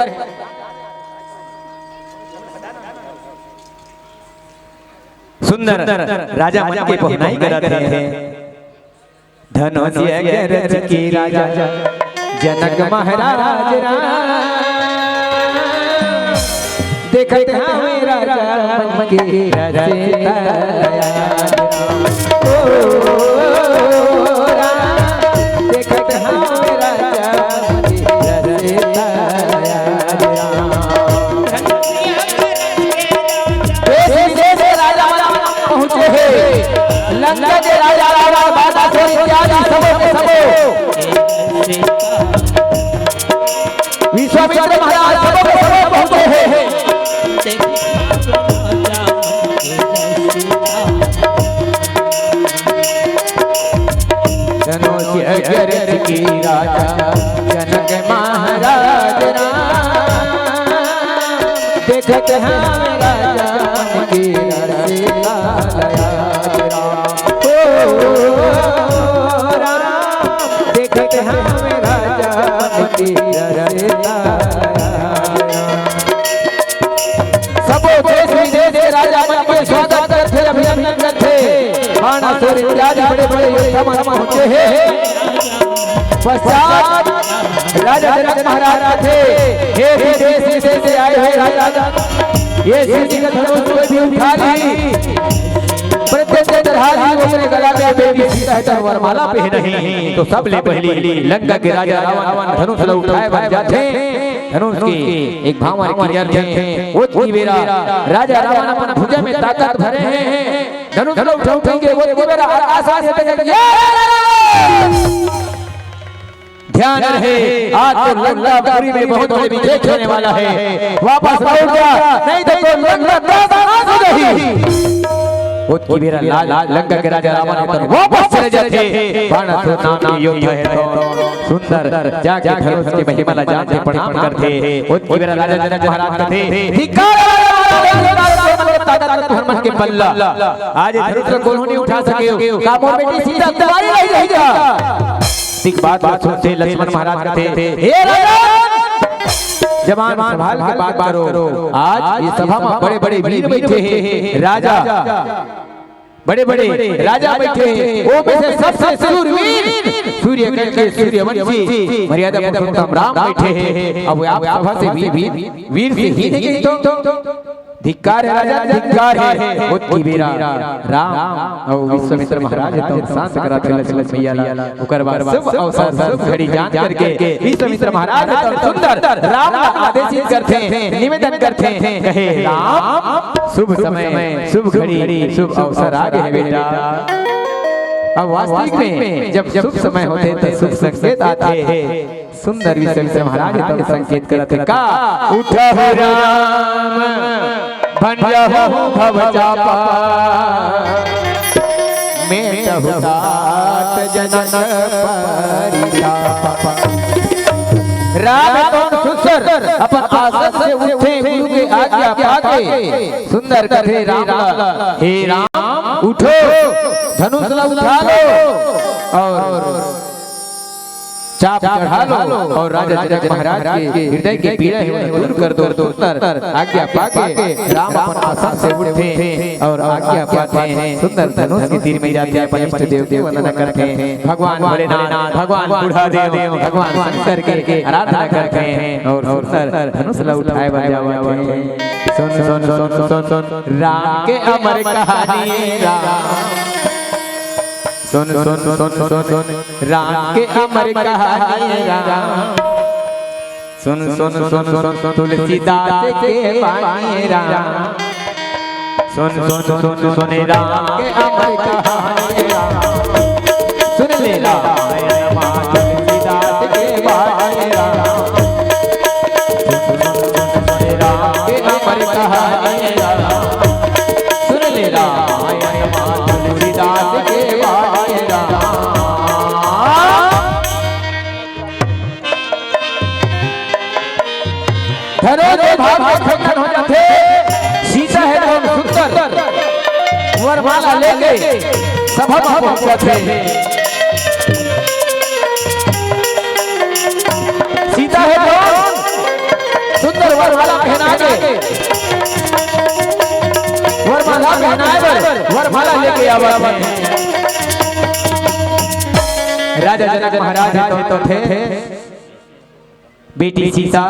सुंदर राजा मन के पहुनाई करत हे। धनुष अग्रज के राजा जनक महाराज राम, देखत हवे राजा मन के रचेता। ओ राम, देखत हवे राजा मन के रचेता। देश विदेश के राजा मन पहुंचे हे। लंका के राजा रावण, बाणासुर इत्यादि सबो के सबो। विश्वामित्र महाराज सबो के सबो पहुंचे हे। धनुष अग्रज के राजा जनक महाराज राम, देखत हवे राजा मन के रचेता। ओ राम, देखत हवे राजा मन के रचेता। सबो देश विदेश के राजा मन के स्वागत करथे, अभिनंदन करथे। बाणासुर इत्यादि बड़े बड़े योद्धा मन पहुंचे हे। पश्चात राजा जनक महाराज कथे, हे विदेश विदेश से आए हुए राजा, ये शिव जी का धनुष कोई भी उठा ली, प्रत्यंचा चढ़ा ली, ओकरे गला में बेटी सीता हे तौन वरमाला पहनही। तो सबले पहली लंका के राजा रावण धनुष ल उठाए बर जाथे। धनुष के एक भांवर किंजरथे। ओतकी बेरा राजा रावण अपन भुजा में ताकत भरे हे। धनुष ल उठा उठा के ओतकी बेरा आकाश में तक गया। ध्यान रहे, आज तो लंकापुरी में बहुत बड़े विजेता होने वाला है। वापस लौट जा, नहीं तो, तो लंका का नाश हो जाही। ओतकी बेरा लाल लंका के राजा रावण हे तो वापस चले जाथे। बाणासुर नाम के योद्धा हे तो सुंदर जाके धनुष के महिमा ला जानथे, प्रणाम करथे। ओतकी बेरा राजा जनक महाराज कथे, "धिक्कार हे राजा, धिक्कार हे, ताकत तुहर मन के बल्ला। आज ये धनुष ला कोनो नहीं उठा सके हो। का मोर बेटी सीता तुम्हारी नहीं रही का?" इतकी बात ला सुनथे लक्ष्मण महाराज कथे, "हे राजा, जबान संभाल के बात करो। आज ये सभा में बड़े-बड़े वीर बैठे हैं। राजा, बड़े-बड़े राजा बैठे हैं। वो में से सबसे सूरवीर सूर्य के सूर्यवंशी मर्यादा पुरुषोत्तम राम बैठे हैं। अब आप सभा से वीर, वीर, वीर से हीन है तो धिक्कार हे राजा, धिक्कार हे।" ओतकी बेरा राम अउ विश्वामित्र महाराज हे तो शांत कराथे लक्ष्मण भैया ला। ओकर बाद शुभ अवसर, शुभ घड़ी जान करके विश्वामित्र महाराज हे तो सुंदर राम ला आदेशित करथे, निवेदन करथे, कहे, "राम, शुभ समय, शुभ घड़ी, शुभ अवसर आ गए बेटा।" अब वास्तविक में जब शुभ समय होथे तो शुभ संकेत आथे। सुंदर विश्वामित्र महाराज हे तो संकेत करत हे, "का उठहु राम भंजहु भव चापा, मेटहु तात जनक परितापा।" राम हे तो सुंदर अपन आसन से उठथे, गुरु के आज्ञा पाके सुंदर कथे राम ला, "हे राम, उठो, धनुष ला उठा लो और चाप चढ़ा लो और राजा जनक महाराज के हृदय के पीड़ा हे, ओला दूर कर दो।" सुंदर आज्ञा पाके राम अपन आसन से उठथे और आज्ञा पाथे। सुंदर धनुष के तीर में जाथे, अपन इष्ट देव के वंदना करथे। भगवान भोलेनाथ, भगवान बूढ़ा देव, भगवान शंकर के आराधना करथे और सुंदर धनुष ला उठाए बर जावत हे। सुन, सुन, सुन, सुन, सुन, राम के अमर कहानी राम। सुन, सुन, सुन, सुन, सुन, राम के अमर कहानी राम। सुन, सुन, सुन, सुन, तुलसीदास के बानी राम। सुन, सुन, सुन, सुन, राम के अमर कहानी राम। सुन ले राम। तुलसीदास के बानी राम। सुन, सुन, सुन, सुन, राम के अमर कहानी राम। सुन ले राम। तुलसीदास के बानी राम। धरो के भाव के खंडन हो जाथे। सीता हे तो सुंदर वरमाला लेके सभा में पहुंच जाथे। सीता हे तो सुंदर वरमाला पहना के, वरमाला पहनाए बर वरमाला लेके आवत हे। राजा जनक महाराज हे तो थे, "बेटी सीता,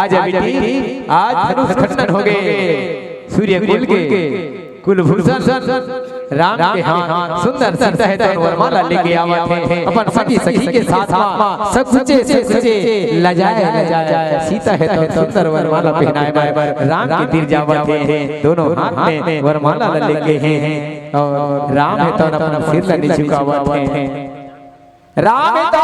आजा बेटी, आज धनुष खंडन हो गए। सूर्य कुल के कुलभूषण राम के हाथ सुंदर सीता हे तो वरमाला लेके आवत हे, अपन सखी सखी के साथ मा सकुचे सकुचे लजाए लजाए सीता हे तो सुंदर वरमाला पहनाए बर राम के तीर जावत हे। दोनों हाथ में वरमाला लेके हे और राम हे तो अपन सिर ला नहीं झुकावत हे।" राम हे तो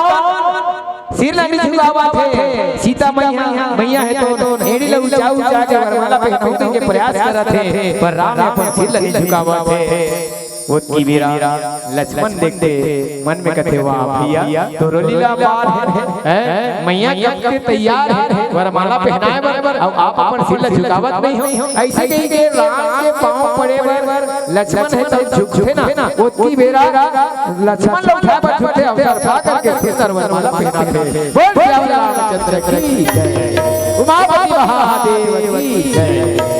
सिर ला नहीं झुकावत हे। सीता मैया, मैया हे तो एड़ी ला ऊंचा ऊंचा के वरमाला पहनावे के प्रयास करत हे, पर राम हे अपन सिर ला नहीं झुकावत हे। ओतकी बेरा लक्ष्मण देखथे, मन में कथे, "वाह भैया, तोरो लीला अपार हे, हैं? मैया कब के तैयार हे वरमाला पहनाए बर, अउ आप अपन सिर ला झुकावत नहीं हो।" ऐसे कही के राम के पाँव पड़े बर लक्ष्मण हे तो झुकथे ना, ओतकी बेरा लक्ष्मण ला उठाए बर झुकथे, अवसर पा करके फिर वरमाला पहनाथे। बोल सियावर रामचंद्र की जय, उमापति महादेव की जय।